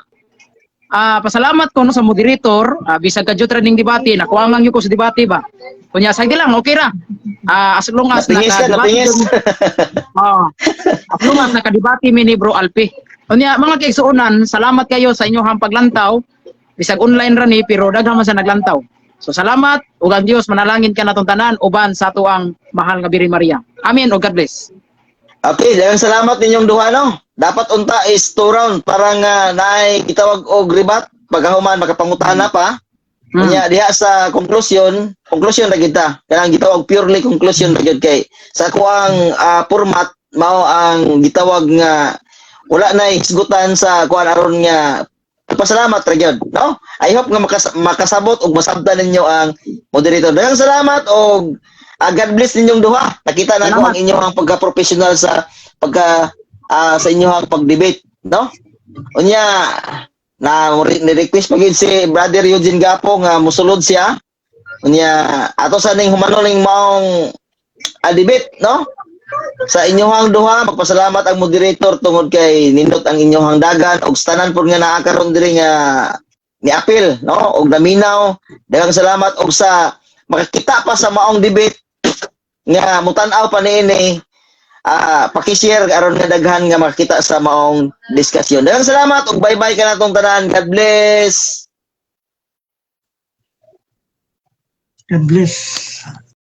pasalamat ko no sa moderator, bisag kadyo trending debate, nakuha gyud ko sa debate ba. Unya sige lang, okay ra. As long as Napingis ka, nakadebate napingis. As long as nakadebate mi ni Bro Alpi. Unya mga kaigsuonan, salamat kayo sa inyong paglantaw. Bisag online ra ni pero daghan man sa naglantaw. So salamat ug ang Dios manalangin ka natong tanan uban sa ato ang mahal nga Birhen Maria. Amen ug God bless. Okay, daghang salamat ninyong duha, no. Dapat unta is two round para nga naay gitawag og rebut pagkahuman makapangutana pa. Unya diha sa conclusion, conclusion ra kita. Kanang gitawag purely conclusion ra gyud kay sa kuang format mao ang gitawag nga wala na hisgutan sa kuan aron nga pasalamat ra gyud, no? I hope nga makasabot ug masabtan ninyo ang moderator. Daghang salamat og God bless ninyong duha. Nakita na ko Salamat. ang inyong pagka-professional sa pagka sa inyong pag-debate, no? Unya na ni-request pa gyud si Brother Eugene Gapo nga mosulod siya. Unya ato sa ning humanon ning maong debate, no? Sa inyong duha, magpasalamat ang moderator tungod kay nindot ang inyong dagan og sa tanan pud nga naa karon diri nga ni-apil, no, og naminaw. Daghang salamat og sa makakita pa sa maong debate nga mutan-aw pa niini, paki-share aron nga daghan nga makakita sa maong diskusyon. Daghang salamat ug bye-bye kanatong tanan. God bless. God bless.